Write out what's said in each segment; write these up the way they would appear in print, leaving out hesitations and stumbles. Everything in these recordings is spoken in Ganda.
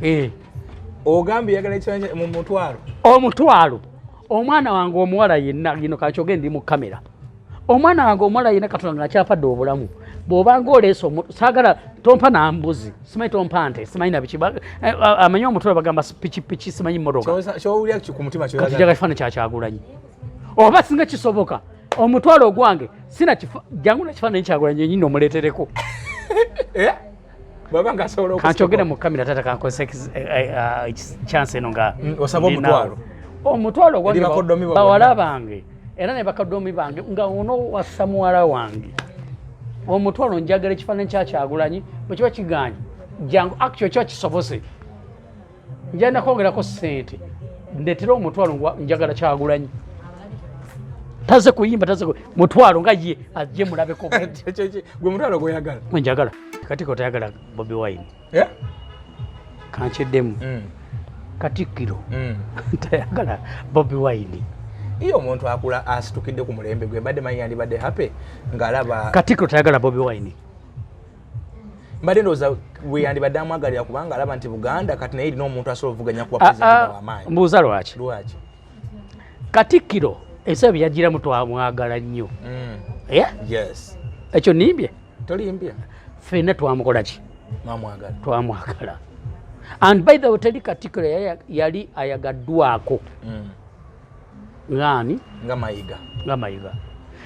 Eh. Ogambye yagala ekifaananyi mu mutwalo. Omutwalo. Omwana wange omuwala yenna, gino kakyoge ndi mu kamera. Omwana wange omuwala yenna Katonda nga akyapadde obulamu. Bw'obanga oleese saagala tompa na mbuzi, simanyi tompa nte, simanyi na biki. Amanyi omutwalo bagamba pikipiki, simanyi mmotoka. Ky'owulira ku mutima ky'oyagala. Kati njagala kifaananyi kya Kyagulanyi. Oba singa kisoboka, omutwalo ogwange sina jangu na kifaananyi Kyagulanyi yennyini omuleetereko. Eh? Bw'aba nga asobola okusobola. Kankyogere mu kamera taata, kankozese chance eno nga osaba ndi naawe. Omutwalo. Omutwalo gwange Eri bakoddomi bo bawala bonna. bange era ne bakaddomi bange nga ono wassa muwala wange. Omutwalo njagala ekifaananyi kya Kyagulanyi, bwe kiba kigaanye jangu actually kiba kisobose. Njagala kwongerako ssente ndeetere omutwalo njagala Kyagulanyi. Taze kuyimba, taze mutwalo nga ye ajje mulabeko. Gwe mutwalo gw'oyagala? Gwe njagala. Katikkiro tayagala Bobi Wine. Eh? Kankiddemu. Katikkiro tayagala Bobi Wine. Iyo omuntu akula asitukidde ku mulembe gwe mbadde manyi yandibadde happy ng'alaba. Katikkiro tayagala Bobi Wine. Mbadde ndowooza bwe yandibadde amwagalira kubanga alaba nti Buganda kati naye erina omuntu asobola okuvuganya kuba pulezidenti w'amaanyi. Mbuuza lwaki? Lwaki? Katikkiro ensi bye yagiramu twamwagala nnyo. Eh? Yes. Ekyo nnimbye? Tolimbye. Ffenna twamukola ki? Mwamwagala. Twamwagala. And by the way, teri Katikkiro yali ayagaddwako. Ng'ani? Nga Mayiga. Nga Mayiga.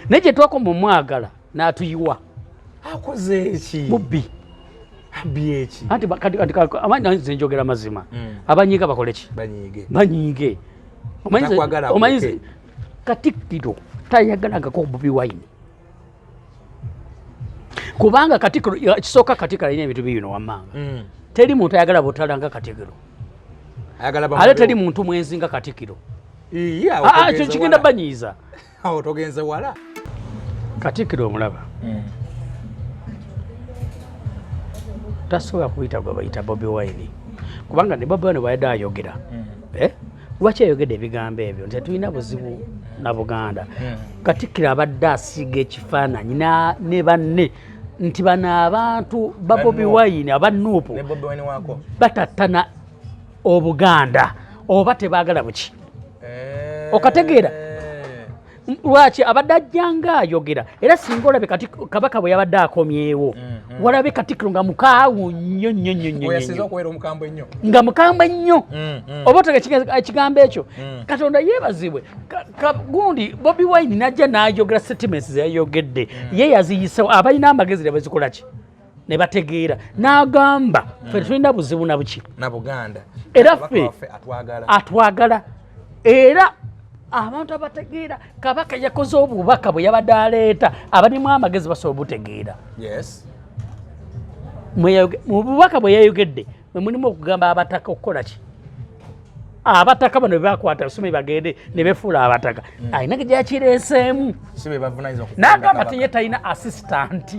Naye gye twakoma omwagala n'atuyiwa. Akoze eki? Mubbi. Abbi eki? Anti kati, amanyi nze njogera mazima. Abanyiiga bakole ki? Banyiige. Banyiige. Takwagala Omanyi akuleke. nze Katikkiro tayagalangako Bobi Wine. Kubanga Katikkiro, kisooka Katikkiro alina ebintu bibino wammanga. Teri muntu ayagala butala nga Katikkiro. Ayagala Ate bamubeewo. teri muntu mwenzi nga Katikkiro. Iye, awo togenze Ekyo kigenda wala. banyiiza. Awo togenze wala. Katikkiro omulaba. Tasobola kuyita gwe bayita Bobi Wine. Kubanga ne Bobi Wine bw'ayadde ayogera. Lwaki ayogedde ebigambo ebyo? Nti tetulina buzibu na Buganda. Katikkiro abadde asiiga ekifaananyi ne banne nti bano abantu ba Bobi Ba Wine aba Nuupu Ne Bobi Wine wako. batattana Obuganda oba tebaagala buki. Okategeera? Lwaki abadde ajjanga ayogera? Era singa olabe kati Kabaka bwe yabadde akomyewo, walabe Katikkiro nga mukaawu nnyo nnyo nnyo nnyo Oyo asinze nnyo. okubeera omukambwe ennyo. Nga mukambwe nnyo. Oba otega ekigambo ekyo. Katonda yeebazibwe. Gundi Bobi Wine n'ajja n'ayogera statements ze yayogedde. Ye yaziyisewo, abalina amagezi ne bazikola ki? Ne bategeera. N'agamba, ffe tetulina buzibu na buki. Na Buganda. Era Kabaka ffe waffe atwagala. Atwagala. Era abantu abategeera Kabaka yakoze obubaka bwe yabadde aleeta, abalimu amagezi basobola obutegeera. Mu bubaka bwe yayogedde mwe mulimu okugamba abataka okukola ki? Abataka bano bwe bakwata ssome bagende ne befuula abataka. Alina ge gyakireeseemu. Si be bavunaanyizibwa ku kulonda N'agamba Kabaka. nti ye talina assistant.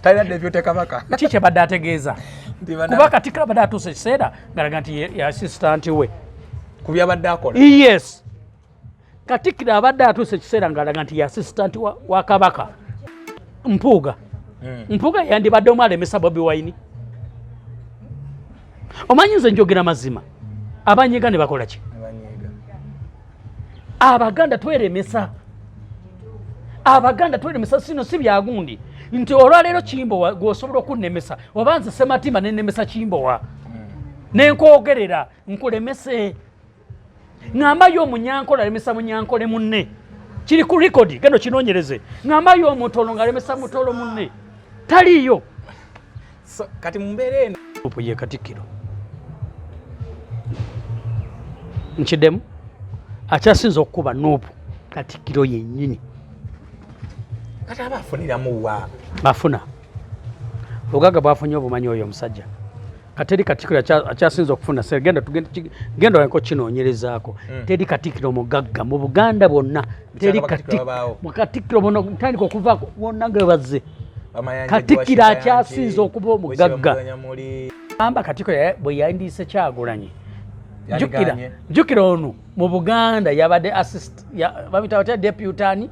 Talina deputy Kabaka. Ki kye badde ategeeza? Nti bana- Kuba Katikkiro abadde atuuse ekiseera ng'alaga nti ye assistant we. Ku byabadde akola. Yes. Katikkiro abadde atuuse ekiseera ng'alaga nti ye assistant wa Kabaka. Mpuuga. Mpuuga yandibadde omu alemesa Bobi Wine. Omanyi nze njogera mazima. Abanyiiga ne bakola ki? Abanyiiga. Abaganda tweremesa. Abaganda tweremesa, sino si byagundi. Nti olwaleero Kimbowa gw'osobola okunnemesa, oba nze Sematimba ne nnemesa Kimbowa. Ne nkwogerera nkulemese. Ŋŋambayo omunyankole alemesa munyankole munne. Kiri ku record, genda okinoonyereze. Ŋŋambayo omutolo ng'alemesa mutolo munne. Taliiyo. So, kati mu mbeera eno. Ye Katikkiro. Nkiddemu. Akyasinze okukuba Nuupu Katikkiro yennyini. Kati aba afuniramu wa? Afuna. Obugagga bw'afunye obumanyi oyo omusajja. Kateri Katikkiro akyasinze okufuna ssente. Genda tugende genda olabeko kinoonyerezaako. Teri Katikkiro mugagga mu Buganda bwonna. Teri Bukyanga bakatikkiro babaawo. Mu Katikkiro bonna kutandika okuva bonna nga bazze. Bamayanja Katikkiro Joash akyasinze Kayanti, okuba omugagga. Wekira Muganyamuli. Amba Katikkiro bwe yandiise Kyagulanyi. Yandigaanye. Jjukira ono mu Buganda yabadde assist, babita batya, deputy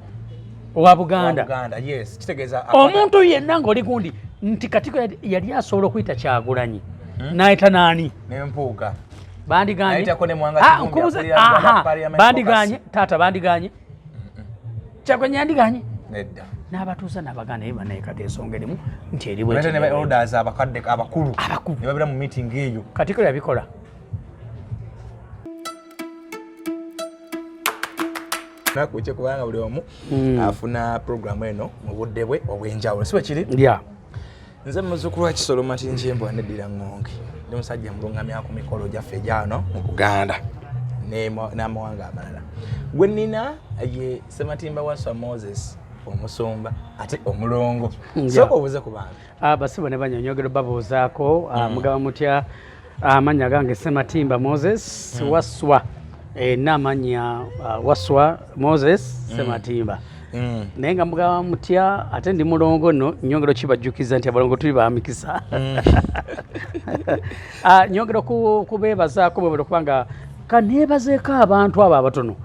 wa Buganda. Wa Buganda, yes. Kitegeeza omuntu yenna ng'oli gundi nti Katikkiro yali asobola okuyita Kyagulanyi. Nayita nani? Nempuuga. Bandiganye. Nayitako ne Mwanga Ah, Kivumbi, nkubuze- akulira Rwanda aha, Parliament bandiganye Caucus. Taata, bandiganye. Kyagulanyi yandiganye? Nedda. N'abatuuza n'abaganda, naye banaye kati ensonga erimu nti eri Bwete ne ba bweti. elders, abakadde abakulu. Abakulu. Ne babeera mu meeting eyo. Katikkiro yabikola. Naku kye, kubanga buli omu afuna programu eno mu budde bwe obw'enjawulo, si bwe kiri? Ya. Nze muzzukulu wa Kisolo Matinjembwa, neddira ŋŋonge. Ndi musajja mulungamya ku mikolo gyaffe egyano mu Buganda n'amawanga amalala. Gwe nnina ye Sematimba Waswa Moses, omusumba ate omulongo. Sooka obuuze ku bantu. Basibo ne banyonyogero babuuzaako. Mugaba mutya? Amannya gange Sematimba Moses Waswa. N'amannya Waswa Moses Sematimba. Naye nga mugaba mutya? Ate ndi mulongo nno, nyongera okibajjukiza nti abalongo tuli bamikisa. Nyongera kubeebazaako bwebale, okubanga kaneebazeeko abantu abo abatono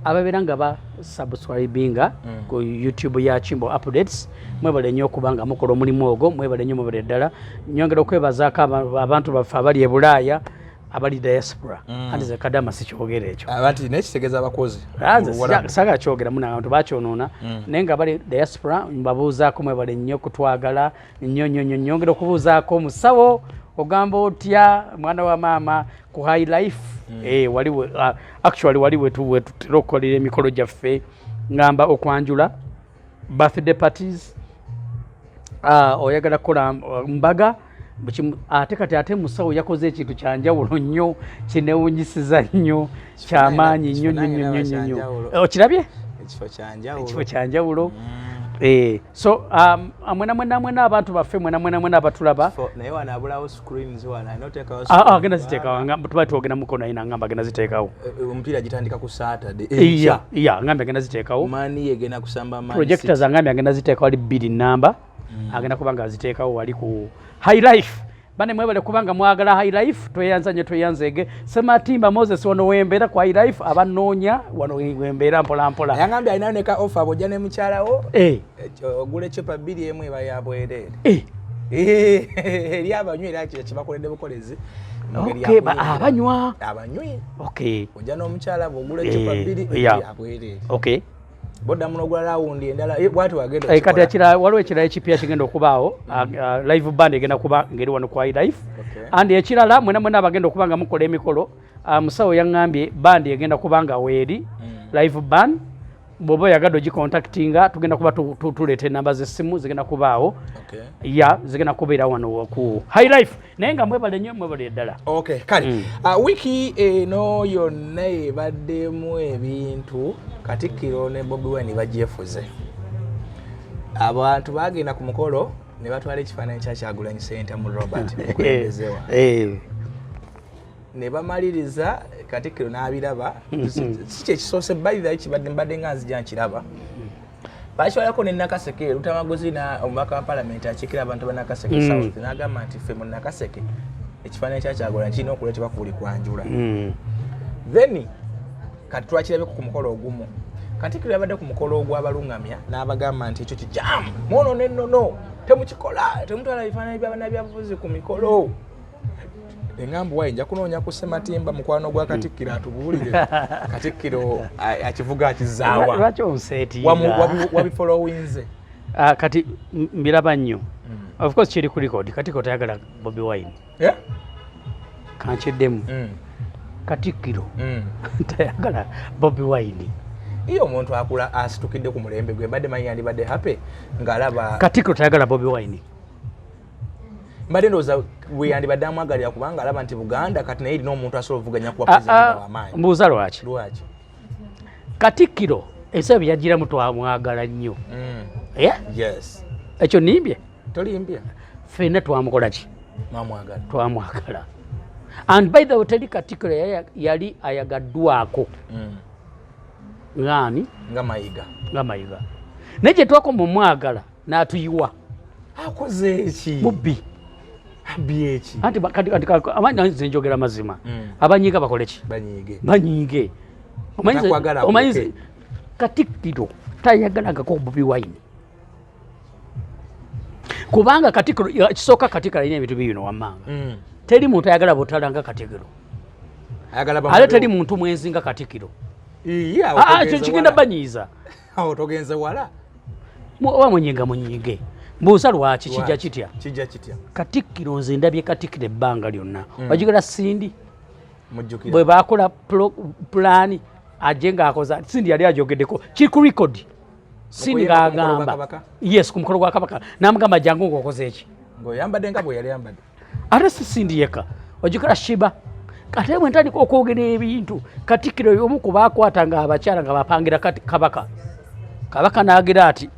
ababeera nga basubscribinga ku YouTube ya Kimbo Updates. Mwebale nnyo okuba nga mukola omulimu ogwo, mwebale nnyo, mwebale ddala. Nyongera okwebazaako abantu baffe abali e Bulaaya, abali diaspora. Anti ze kadama sikyogera ekyo. Abantu naye kitegeeza abakozi. Nze saagala kyogera muna, abantu bakyonoona. Naye nga bali diaspora mbabuuzaako, mwebale nnyo kutwagala nnyo nnyo nnyo. Nyongera okubuuzaako omusawo, ogamba otya mwana wa maama ku High Life? Wali actually wali wetutera okukolera emikolo gyaffe, ngamba okwanjula, birthday parties, oyagala kukola mbaga ate kati ate musawo yakoze ekintu kyanjawulo nnyo, kinewunyisiza nnyo, kyamaanyi nnyo nnyo nnyo nnyo nnyo nnyo. Okirabye? Ekifo kyanjawulo. Ekifo kyanjawulo. So mwena mwena mwena abantu baffe, mwena mwena mwena abatulaba. Naye wano abulawo screens, wano alina oteekawo. Agenda ziteekawo, tuba twogera mukono ayina, ngamba agenda ziteekawo. Omupiira gitandika ku Saturday. Iya, ngambye agenda ziteekawo. Mani egenda kusamba Man Projectors angambye agenda ziteekawo ali bbiri namba. Agenda kuba nga aziteekawo wali ku High Life. Bane mwebale kubanga mwagala High Life, tweyanza nnyo, tweyanzeege. Sematimba Moses, wano wembeera ku High Life, abanoonya wano wembeera mpola mpola. Yangambye alinayo ne ka offer, bw'ojja ne mukyalawo ogula ecupa bbiri, emu eba ya bwereere. Eri abanywi, era kibakoledde bukolezi mu ngeri ya Okay, kuyingira. Abanywa. Abanywi. Ojja n'omukyala, bw'ogula ecupa bbiri, ya bwereere. Boddamu n'ogula rawundi endala, bwati wagenda. Kati ekirala, waliwo ekirala ekipya kigenda okubaawo, live band egenda kuba ngeri wano ku High Life. And ekirala, mwena mwena abagenda okuba nga mukola emikolo, musawo yaŋŋambye band egenda kuba nga weeri, live band. Bw'oba oyagadde ogicontactinga, tugenda kuba tuleeta enamba z'essimu, zigenda kubaawo. Ya, zigenda kubeera wano ku High Life. Naye nga mwebale nnyo, mwebale ddala. Okay, kale. Wiiki eno yonna ebaddemu ebintu. Katikkiro ne Bobi Wine bagyefuze. Abantu bagenda ku mukolo ne batwala ekifaananyi kya Kyagulanyi Ssentamu Robert, omukulembeze wa ne bamaliriza, Katikkiro n'abiraba. Si kyekisoose balira, kibadde mbadde nga nzija nkiraba. Bakitwalako ne Nakaseke Lutamaguzi, na omubaka wa palamenti akiikira abantu ba Nakaseke South, n'agamba nti ffe mu Nakaseke ekifaananyi kya Kyagulanyi kirina okuleetebwa ku buli kwanjula. Then kati twakirabeko ku mukolo ogumu. Katikkiro yabadde ku mukolo ogw'abalungamya n'abagamba nti ekyo kikyamu, mwonoona ennono, temukikola, temutwala bifaananyi byabannabyabufuzi ku mikolo. Eŋŋambo wayi nja kunoonya ku Sematimba, mukwano gwa Katikkiro, atubuulire Katikkiro akivuga akizaawa. Lwaki onseetinga? Wabifolowinze? Ah, kati mbiraba nnyo. Of course kiri ku record, Katikkiro tayagala Bobi Wine. Kankiddemu. Katikkiro tayagala Bobi Wine. Iye omuntu akula asitukidde ku mulembe gwe, mbadde manyi yandibadde happy ng'alaba. Katikkiro tayagala Bobi Wine. Mbadde ndowooza bwe yandibadde amwagalira, kubanga alaba nti Buganda kati naye erina omuntu asobola okuvuganya kuba pulezidenti w'amaanyi. Mbuuza lwaki. Lwaki? Katikkiro ebiseera bye yagiramu twamwagala nnyo. Eh? Yes. Ekyo nimbye? Tolimbye. Ffenna twamukola ki? Mwamwagala. Twamwagala. And by the way, teri Katikkiro yali ayagaddwako ngaani? Nga Mayiga. Nga Mayiga. Naye gye twakoma omwagala n'atuyiwa. Akoze eki? Mubbi. Abbi eki? Anti kati amanyi nze njogera mazima. Abanyiiga bakole ki? Banyiige. Banyiige. Takwagala Omanyi akuleke. Katikkiro tayagalangako Bobi Wine, kubanga Katikkiro kisooka, Katikkiro alina ebintu bibino wammanga. Teri muntu ayagala butala nga Katikiro, ate teri muntu mwenzi nga Katikiro. Kigenda banyiiza. Awo togenze wala. Oba munyinga munyinge, mbuuza lwaki kijja kitya? Kijja kitya? Katikkiro nze ndabye Katikkiro ebbanga lyonna. Wajjukira Sindi bwe bakola pulaani ajje ng'akoza, Sindi yali ajogeddeko, kiri ku record. Sindi ng'agamba yes ku mukolo gwa Kabaka, n'amugamba jangu ng'okoze eki, ng'oyambadde nga bwe yali yambadde. Ate si Sindi yekka, ojjukira Shiba. Kati bwe ntandika okwogera ebintu, Katikkiro y'omu ku baakwata nga abakyala nga bapangira Kabaka. Kabaka n'agira ati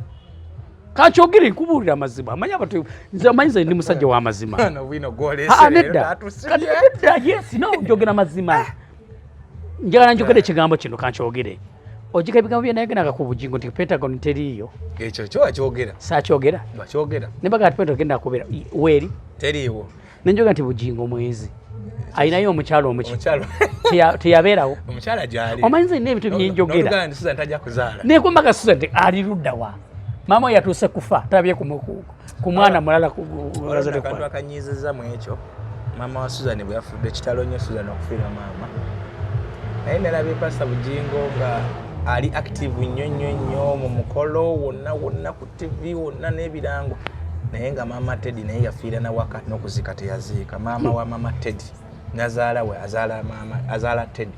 kankyogere nkubuulira amazima, amanyi abantu nze amanyi nze ndi musajja wa mazima. Nedda, yes, no, njogera mazima, njagala njogere ekigambo kino kankyogere. Ojjukira ebigambo bye nayogeranga ku Bugingo nti Pentagon teriiyo? Ekyo kyo wakyogera. Saakyogera? Wakyogera. Ne bagamba nti Pentagon genda kubeera weeri teriiwo. Nenjoga nti Bugingo mwenzi, ayinayo omukyalo omuki teyabeerawo. Omukyala gyali. Omanyi nze nina ebintu byenjogera. Susan tajja kuzaala. Nekumbaga Susan nti ali ludda wa maama we yatuuse kufa talabye ku mwana mulala. Akantu akanyiizizza mu ekyo, maama wa Susan bwe yafudde, kitalo nnyo Susan okufiira maama, naye nalabye Pasita Bugingo nga ali active nnyo nnyo nnyo mu mukolo wonna wonna, ku TV wonna n'ebirango, naye nga maama Teddy naye yafiira nawaka n'okuziika teyaziika. Maama wa maama Teddy, nazaala we azaala maama azaala Teddy,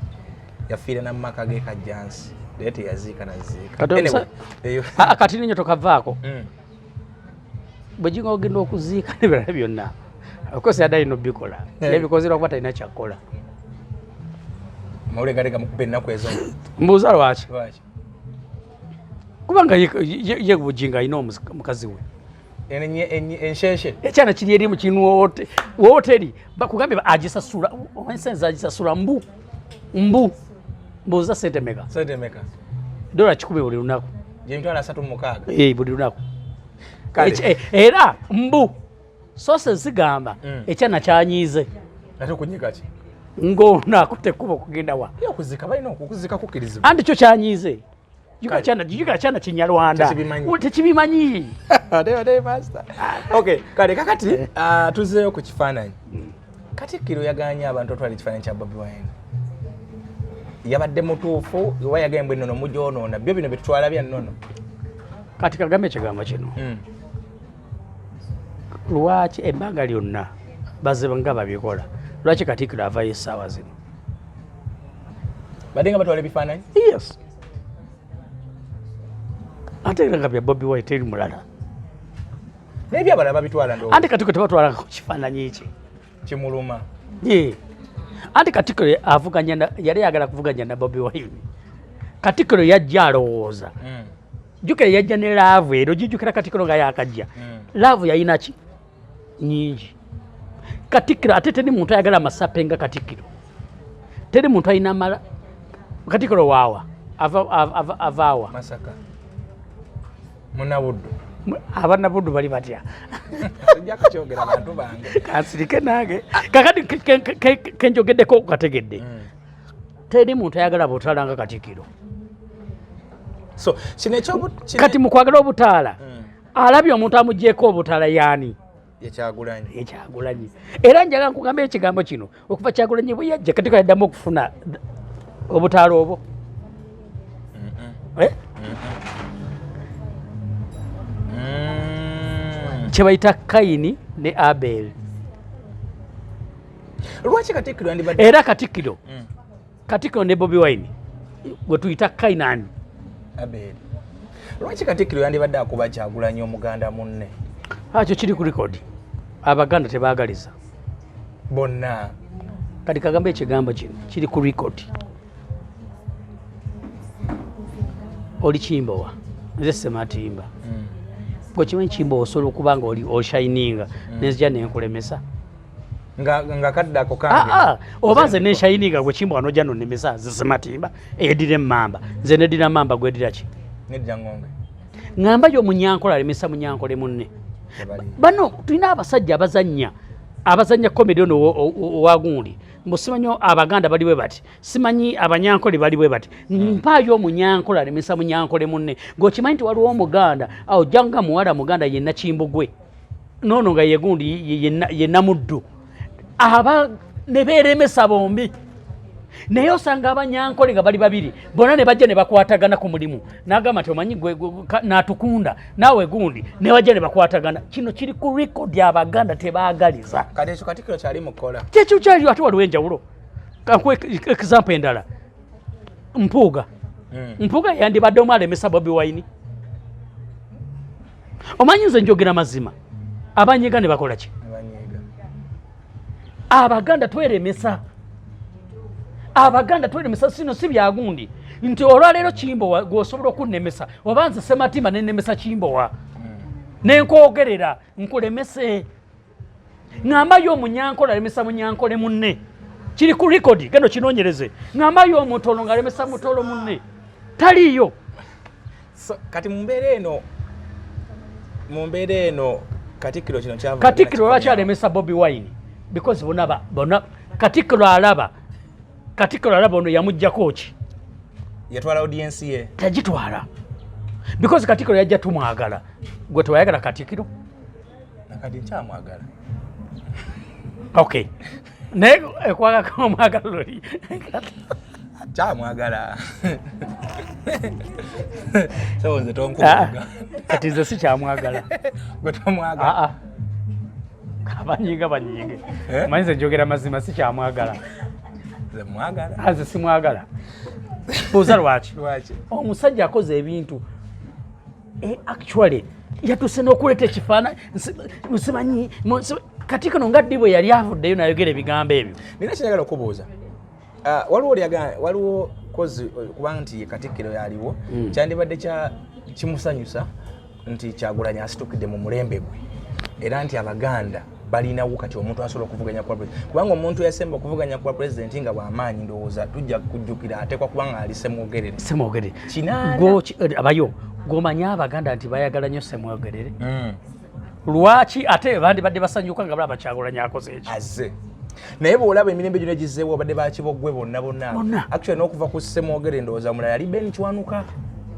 yafiira na mumaka ge Kajjansi, naye teyaziika naziika. Kati ninyo tokavaako. Bugingo ogenda okuziika n'ebirala byonna, okosi yadde alina obikola, nebikoze lwakuba talina kyakkola. Amawulire gade gamukuba ennaku ezo. Mbuuza lwaki? Kubanga ye Bugingo alina omukazi we. Enshenshe. Ekyana kiri eri mukinu woteri, bakugambye agisasula ensenza, agisasula mbu mbu mbuuza sente meka? Sente meka? $100 buli lunaku. 36,000. Buli lunaku. Era mbu sose zigamba ekyana kyanyiize. Ate okunyiga ki? Ng'ono akutte ekkubo okugenda wa? Okuzika balina okuzika kukkirizibwa. Anti kyo kyanyiize. Juga kyana Kinyarwanda tekibimanyi. Okay, kale kakati tuzeeyo ku kifaananyi. Katikkiro yaganye abantu otwala ekifaananyi kya Bobi Wine, yabadde mutuufu oba yagambwe ennono mugyonoona byo bino byetutwala bya nnono? Kati kagambe ekigambo kino. Lwaki ebbanga lyonna bazze nga babikola, lwaki Katikkiro avayo essaawa zino? Badde nga batwala ebifaananyi? Yes, ate era nga bya Bobi Wine, teri mulala. Naye byabalala babitwala ndo. Anti Katikkiro tebatwalanga ku kifaananyi ki. Kimuluma. Anti Katikkiro avuganya, yali ayagala kuvuganya na Bobi Wine. Katikkiro yajja alowooza, jjukira yajja ne love ero, gijjukira Katikkiro nga yakajja. Love yayina ki nyingi Katikkiro, ate teri muntu ayagala masape nga Katikkiro, teri muntu alina mala. Katikkiro waawa avaawa? Masaka, Munabuddu. Abanabuddu bali batya? Sijja kukyogera, bantu bange. Kansirike nange. Kakati kenjogeddeko kategedde. Teri muntu ayagala butaala nga Katikkiro. So kino ekyobu Kati mu kwagala obutaala, alabye omuntu amugyeko obutaala yaani? Ekyagulanyi. Ekyagulanyi. Era njagala nkugamba ekigambo kino, okuva Kyagulanyi bwe yajja, Katikkiro yaddamu okufuna obutaala obwo? Eh? Kye bayita Kayini ne Abel. Lwaki Katikkiro yandibadde Era Katikkiro, Katikkiro ne Bobi Wine gwe tuyita Kainani. Abel. Lwaki Katikkiro yandibadde akuba Kyagulanyi omuganda munne? Akyo kiri ku record, Abaganda tebaagaliza. Bonna. Kati kagambe ekigambo kino kiri ku record. Oli Kimbowa, nze Sematimba. Gwe kimanyi Kimbowa osobola okuba nga oli oshininga, nenzija nenkulemesa. Nga kadde ako kange. Ah, ah, oba nze nenshininga, gwe Kimbowa nojja nonemesa. Nze Sematimba edira emmamba, nze nedira mamba, gwedira ki? Nedda ngonge. Ŋŋamba yo Munyankole alemesa Munyankole munne. Tebali. Bano tulina abasajja abazannya comedy ono owagundi, mbu simanyi Abaganda bali bwe bati, simanyi Abanyankole bali bwe bati. Mpaayo Omunyankole alemesa Munyankole munne, ng'okimanyi nti waliwo Omuganda awo janga muwala Muganda yenna Kimbugwe, noono nga yegundi yenna Muddu. Aba ne beeremesa bombi, naye osanga Abanyankole nga bali babiri bonna ne bajja ne bakwatagana ku mulimu, n'agamba nti omanyi n'atukunda naawe gundi, ne bajja ne bakwatagana. Kino kiri ku record, Abaganda tebaagaliza. Kati ekyo Katikkiro kyali mukola. Kyekyo kyaliyo, ate waliwo enjawulo. Kankuwe example endala, Mpuuga. Mpuuga yandibadde omu alemesa Bobi Wine. Omanyi nze njogera mazima, abanyiga ne bakola ki? Abanyiga. Abaganda tweremesa, Abaganda tweremesa. Sino si byagundi nti olwaleero Kimbowa gwosobola okunnemesa, oba nze Sematimba nenemesa Kimbowa nenkwogerera nkulemese, ŋŋambayo Omunyankole alemesa Munyankole munne. Kiri ku record, genda okinoonyereze. Ŋŋambayo Omutolo ng'alemesa Mutolo munne, taliiyo. So, kati mu mbeera eno Katikkiro kino kyava. Katikkiro lwaki alemesa Bobi Wine? Because bonna bonna Katikkiro alaba, Katikkiro alaba ono yamugjako ki? Yatwala audience ye. Tagitwala because Katikkiro yajja tumwagala. Gwe tewayagala Katikkiro? Nakati nkyamwagala. Okay, naye ekwagako omwagala luli. Kyamwagala, so nze tonkubuga. Kati nze sikyamwagala. Gwe tomwagala? Aa, abanyiga banyige. Eh? Manyi nze njogera mazima, sikyamwagala. Nze mwagala. Nze simwagala. Buuza lwaki. Lwaki? Omusajja akoze ebintu, actually yatuse n'okuleeta ekifaananyi simanyi kati kano nga ddi bwe yali avuddeyo nayogera ebigambo ebyo. Nina kinjagala okubuuza. Ah, waliwo waliwo kozi kubanga nti ye Katikkiro yaliwo, kyandibadde kya kimusanyusa nti Kyagulanyi asitukidde mu mulembe gwe, era nti Abaganda balinawo kati omuntu asobola okuvuganya kuba president, kubanga omuntu yasemba okuvuganya kuba pulezidenti nga bw'amaanyi, ndowooza tujja kujjukira, ateekwa kubanga ali Semwogerere. Semwogerere. 8. Abayo gomanye Abaganda nti bayagala nnyo Semwogerere. Lwaki ate bandibadde basanyuka nga balaba Kyagulanyi akoze eki? Azze, naye bw'olaba emirembe gyona egizzeewo, obadde bakibogwe bonna bonna. Bonna. Actually n'okuva ku Semwogere, ndowooza mulala yali Ben Kiwanuka.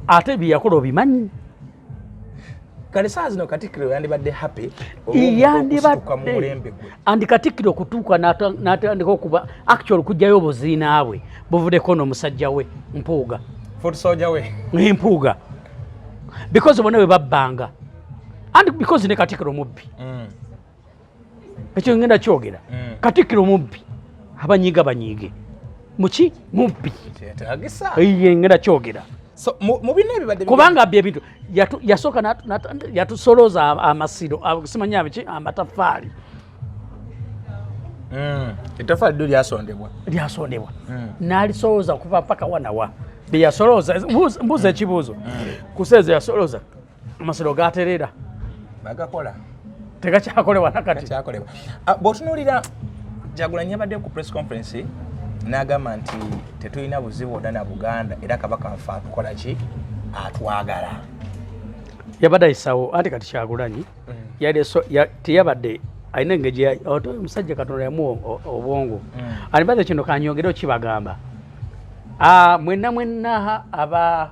Ate bye yakola obimanyi. Kale saa zino Katikkiro yandibadde happy olw'omuntu okusituka mu mulembe gwe. Andi Katikkiro okutuuka n'atandika okuba actual okugjayo obuziina bwe buvuddeko n'omusajja we Mpuuga. Foot soldier we. Mpuuga, because bonna bwe babbanga, and because ne Katikkiro mubbi. Ekyo ngenda kyogera. Katikkiro mubbi, abanyiiga banyiige muki, mubbi. Kyetagisa. Iye, ngenda kyogera. So mu bino ebibadde Kubanga abba ebintu. Yasooka yatusolooza amasiro, simanyi abiki, amataffaali. Ettoffaali ddyo lyasondebwa. Lyasondebwa, n'alisolooza okuva paka wanawa byeyasolooza. Mbuuza ekibuuzo, kuseeza yasolooza amasiro gaterera? Bagakola. Tegakyakolebwa nakati. Gakyakolebwa. Ah, bw'otunuulira Kyagulanyi yabadde ku press conference n'agamba nti tetulina buzibu bwonna na Buganda, era Kabaka waffe atukola ki, atwagala. Yabadde ayisawo anti kati Kyagulanyi teyabadde alina engeri omusajja Katonda yamuwa obwongo. Alibadde kino kanyongere okibagamba. Ah, mwenna mwenna aba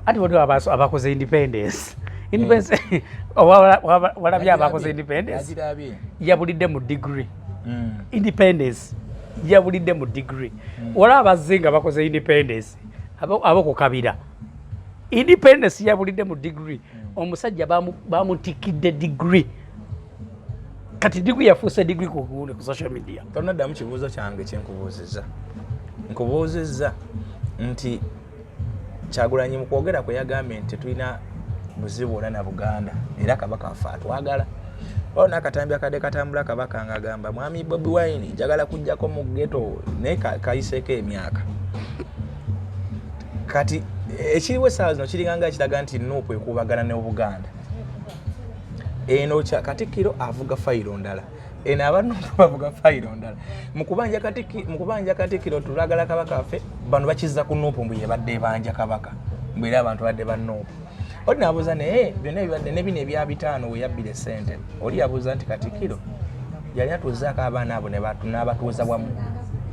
anti waliwo abakoze independence, independence walabye abakoze independence. Agirabye. Yabulidde mu degree. Independence yabulidde mu degree. Wala abazze nga bakoze independence abo ku kabira, independence yabulidde mu degree. Omusajja bamutikidde degree, kati degree yafuuse degree ku social media. Tonaddamu kibuuzo kyange kyenkubuuzizza. Nkubuuzizza nti Kyagulanyi mu kwogera kwe yagambye nti tetulina buzibu bwonna na Buganda, era Kabaka waffe atwagala. Waliwo n'akatambi akadde katambula, Kabaka ng'agamba mwami Bobi Wine, njagala kujjako mu ghetto, naye kayiseeko emyaka. Kati ekiriwo essaawa zino kiringa nga ekiraga nti NUP ekuubagana n'Obuganda. Eno Katikkiro avuga fayiro ndala, eno aba NUP bavuga fayiro ndala. Mu kubanja Katikkiro tulagala Kabaka waffe, bano bakizza ku NUP mbu yebadde ebanja Kabaka, mbu era abantu badde ba NUP. Oli nabuuza, naye byonna ebibadde ne bino ebya 500 we yabbira essente, oli yabuuza nti Katikkiro yali atuuzaako abaana abo n'abatuuza wamu,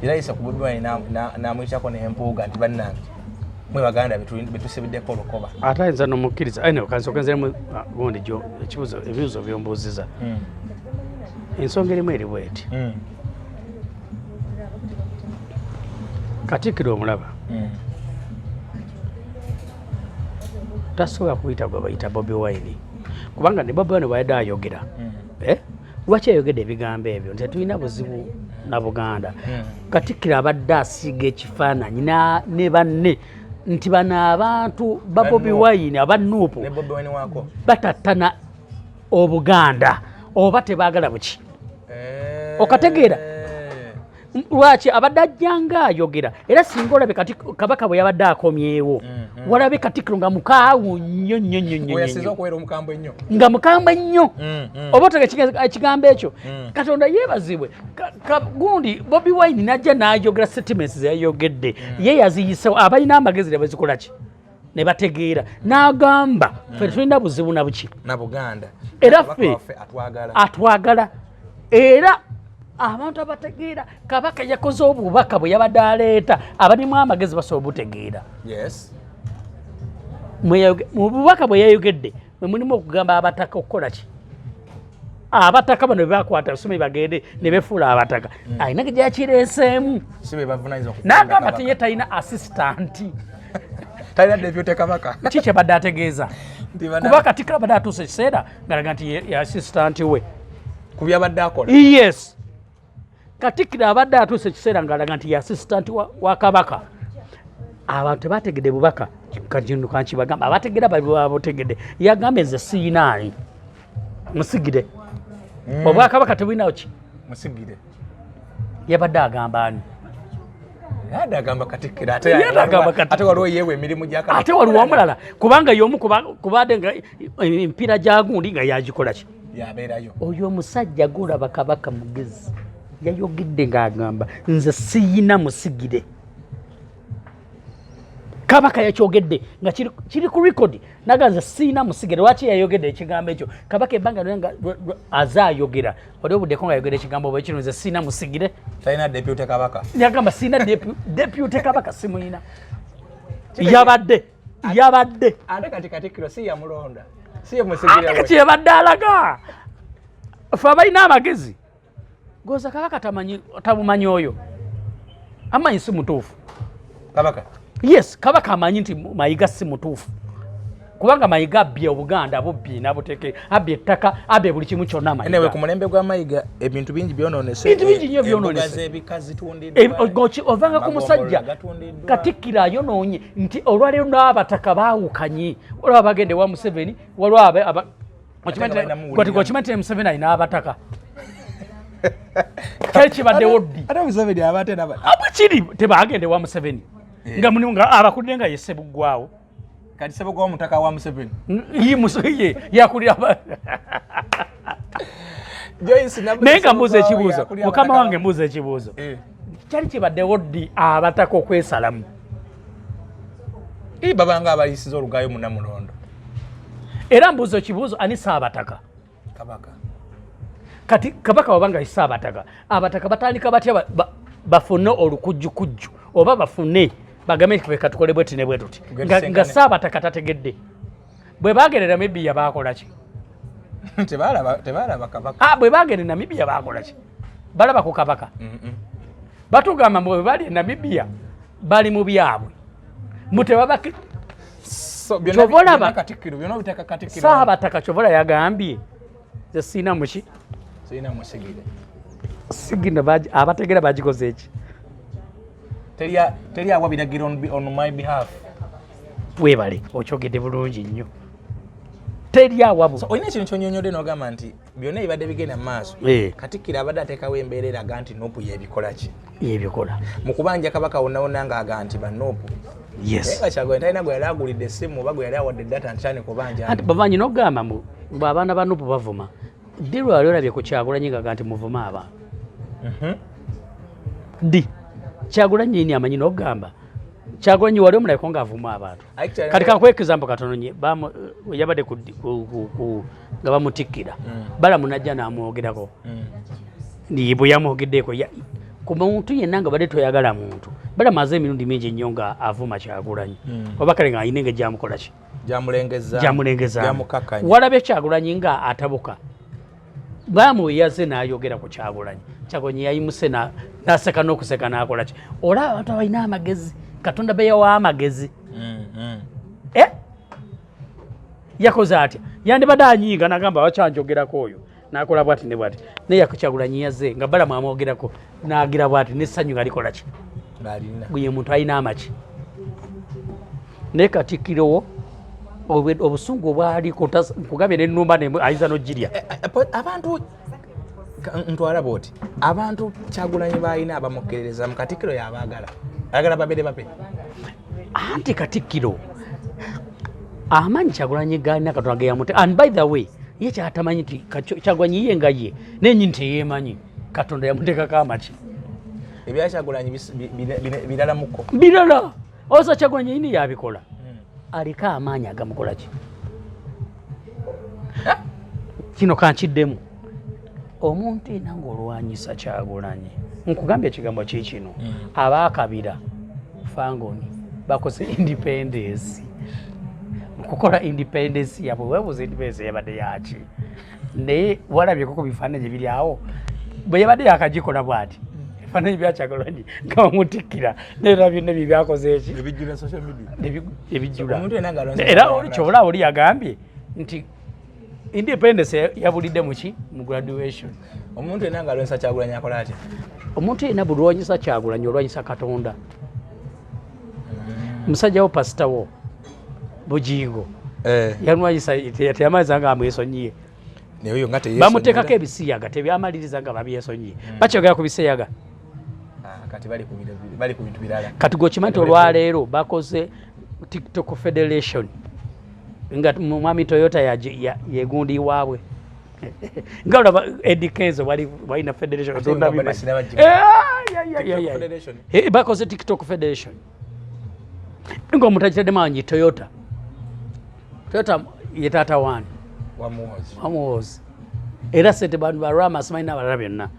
era yise ku Bobi Wine n'amuyitako n'Empuuga nti bannange mwe Baganda betusibiddeko olukoba. Ate ayinza nomukkiriza. Anyway, kansooke nziremu gundi gyo ekibuuzo, ebibuuzo byombuuziza. Ensonga erimu eri bweti. Katikkiro omulaba tasobola kuyita gwe bayita Bobi Wine, kubanga ne Bobi Wine bwayadde ayogera, eh? Lwaki ayogedde ebigambo ebyo nti tetulina buzibu na Buganda? Katikkiro abadde asiiga ekifaananyi ne banne nti bano abantu ba Bobi Wine aba NUP ne Bobi Wine wako batattana Obuganda oba tebaagala buki. Okategeera? Lwaki abadde ajjanga ayogera? Era singa olabe kati Kabaka bwe yabadde akomyewo, walabe Katikkiro nga mukaawu nnyo nnyo nnyo nnyo. Oyasinza nnyo okubeera omukambwe ennyo. Nga mukambwe nnyo. Oba otega ekigambo ekyo. Katonda yeebazibwe. Gundi Bobi Wine najja n'ayogera statements zeyayogedde, ye yaziyisewo, abalina amagezi ne bazikola ki, ne bategeera, n'agamba ffe tetulina buzibu na buki na Buganda. Era Kabaka ffe waffe atwagala. Atwagala. Era abantu abategeera, Kabaka yakoze obubaka bwe yabadde aleeta, abalimu amagezi basobola obutegeera. Mu bubaka bwe yayogedde mwe mulimu okugamba abataka okukola ki, abataka bano bebakwata lusome bagende ne befuula abataka, alina ge gyakireeseemu. Si be bavunanyizibwa ku kulonda N'agamba Kabaka. ti ye talina assistant. Talina deputy Kabaka. Ki kyebadde ategeeza? Nti bana- Kuba Katikkiro abadde atuuse ekiseera ngalaga nti ye assistant we ku byabadde akola. Yes, Katikkiro abadde atuuse ekiseera ng'alaga nti ye assistant wa Kabaka. Abantu tebategedde bubaka. Kino kankibagamba, abategera babutegedde. Yagambye nze siyinaani musigire, obwakabaka tebulinawo ki. Musigire. Yabadde agamba ani? Yadde agamba Katikkiro, ate Yadde agamba Katikkiro. Ate waliwo yeewa emirimu gya Kabaka. Ate waliwo omulala, kubanga y'omu kubadde nga empiira gya gundi nga yagikola ki. Yabeerayo. Oyo omusajja gulaba Kabaka mugezi, yayogedde ng'agamba nze siyina musigire. Kabaka yakyogedde nga kiri ku record, naga nze siyina musigire. Lwaki yayogedde ekigambo ekyo? Kabaka ebbanga lyonna nga aze ayogera, wali obuddeko nga ayogedde ekigambo bwe kino, nze siyina musigire? Talina deputy Kabaka. Yagamba siyina deputy Kabaka, simuyina. Yabadde Ate kati Katikkiro si yamulonda, si ye musigire Ate we. kati yabadde alaga fe abalina amagezi goza Kabaka tamanyi, tamumanyi oyo, amanyi si mutuufu. Kabaka. Yes, Kabaka amanyi nti Mayiga si mutuufu, kubanga Mayiga abbye Obuganda, bubbye nabuteke, abbye ettaka, abbye buli kimu kyonna. Anyway, Mayiga ku mulembe gwa Mayiga ebintu bingi byononese. Bintu bingi nnyo byononese. Embuga z'ebika zitundiddwa. Ovanga ku musajja Amagombolola gatundiddwa. Katikkiro ayonoonye nti olwaleero n'abataka baawukanye, olaba bagende wa Museveni, waliwo Ate nga balina muwulira. Okimanyi nti Museveni alina abataka? Kyali kibaddewo ddi? Ate Museveni aba ate naba Abwe kiri tebagende wa Museveni nga mulimu nga abakulire nga ye Sebuggwawo. Kati Sebuggwawo mutaka wa Museveni. Ye yakulira Joyce Nabuza Naye nga mbuuza Sebuggwawo ekibuuzo, yakulira mukama abataka wange, mbuuza ekibuuzo. Kyali kibaddewo ddi abataka okwesalamu? Ii, babanga abalisiza olugayo munamulondo. Era mbuuza ekibuuzo, ani saabataka? Kabaka. Kati Kabaka wabanga ye saabataka, abataka batandika batya bafune olukujjukujju oba bafune bagambe nti ffe tukole bwetu ne bwe tuti, Tugende nga tusenkane. Saabataka tategedde? Bwe bagenda Namibia bakola ki? Tebalaba Kabaka. Ah, bwe bagenda Namibia bakola ki? Balaba ku Kabaka? Batugamba mbu bwe bali e Namibia bali mu byabwe, mbu tebabaki. So, byonna Kyova olaba- byonna Katikkiro, byonna obiteeka Katikkiro. Saabataka kyovola yagambye nze siina muki. Sirina musigire. Sigino abategera bagikoze eki? Teri awa biragiro on my behalf. Webale, okyogedde bulungi nnyo, teri awabu. So olina ekintu kyonyonyodde n'ogamba nti byonna ebibadde bigenda mu maaso, Katikkiro abadde ateekawo embeera eraga nti NUP yebikola ki? Yebikola. Mu kubanja Kabaka wonna wonna ng'aga nti ba NUP. Naye nga Kyagulanyi talina gwe yali agulidde essimu oba gwe yali awadde data nti tandika obanja. Anti bamanyi n'okugamba mbu abaana ba NUP bavuma. Ddi lwali olabye ku Kyagulanyi ngaga nti muvuma abaana? Ddi Kyagulanyi yini amanyi n'okugamba? Kyagulanyi wali omulabeko ng'avuma abantu? Actually, Kati kankuwa example katono nye. Yabadde nga bamutikkira, Balamu najja n'amwogerako. Bwe yamwogeddeko ku muntu yenna nga badde toyagala muntu, Balamu aze emirundi mingi nnyo nga avuma Kyagulanyi, oba kale nga alina engeri gyamukola ki. Gyamulengeza. Gyamulengeza. Gyamukakkanya. Walabye Kyagulanyi nga atabuka? Balamu yaze n'ayogera ku Kyagulanyi, Kyagulanyi yayimuse n'aseka n'okuseka n'akola ki. Olaba abantu abalina amagezi, Katonda be yawa amagezi. Eh? Yakoze atya? Yandibadde anyiiga n'agamba wakyanjogerako oyo, n'akola bwati ne bwati. Naye Kyagulanyi yaze nga Balamu amwogerako n'agira bwati n'essanyu nga likola ki? Ye muntu alina amaki. Naye Katikkiro wo obusungu obwaliko nkugambye n'ennumba ayinza n'ogirya. Abantu ntwala bwoti, abantu Kyagulanyi balina abamukkerereza mu Katikkiro yabaagala, ayagala babere bape. Anti Katikkiro amanyi Kyagulanyi galina Katonda geyamute. And by the way, ye kyatamanyi nti Kyagulanyi ye nga ye nenyini teyeemanyi, Katonda yamuteekako amaki. Ebya Kyagulanyi biralamuko. Birala. Oza Kyagulanyi yini yabikola, aliko amaanyi agamukola ki. Kino kankiddemu. Omuntu ena ng'olwanyisa Kyagulanyi, nkugambye ekigambo kiikino. Abaakabira fangoni bakoze independence, mukukola independence yabwe webuuza independence yabadde yaki? Naye walabyeko ku bifaananyi biri awo bwe yabadde yakagikola bwati, ebifaananyi bya Kyagulanyi nga bamutikkira neera byonna bye byakoze eki? Ebijjula social media. Ebijjula. Omuntu yenna ng'alwanyisa Era Kyagulanyi. kyobola oli yagambye nti independence yabulidde muki? Mu graduation. Omuntu yenna ng'alwanyisa Kyagulanyi akola atya? Omuntu yenna bulwanyisa Kyagulanyi, olwanyisa Katonda. Musajja wo, pasita wo Bugingo yalwanyisa, teyamaliza nga amwesonyiye. Naye oyo nga teyeesonyiwa. Bamuteekako ebisiyaga, tebyamaliriza nga babyesonyiye. Bakyogera ku bisiyaga. Ah, kati bali ku bintu birala. Kati gweokimanyi nti olwaleero bakoze TikTok Federation nga mwami Toyota yegundi waabwe, nga olaba Eddy Kenzo balina federation. Ate nga Tondabimanyi. bali sinabagimanya. Eh, ya, ya, ya, TikTok ya. Federation. Eh, bakoze TikTok Federation ngaomuntu agitaddemu anyi Toyota. Toyota ye taata wani? Wamuwozi. Wamuwozi. Era sente bantu ba Rama simanyi n'abalala byonna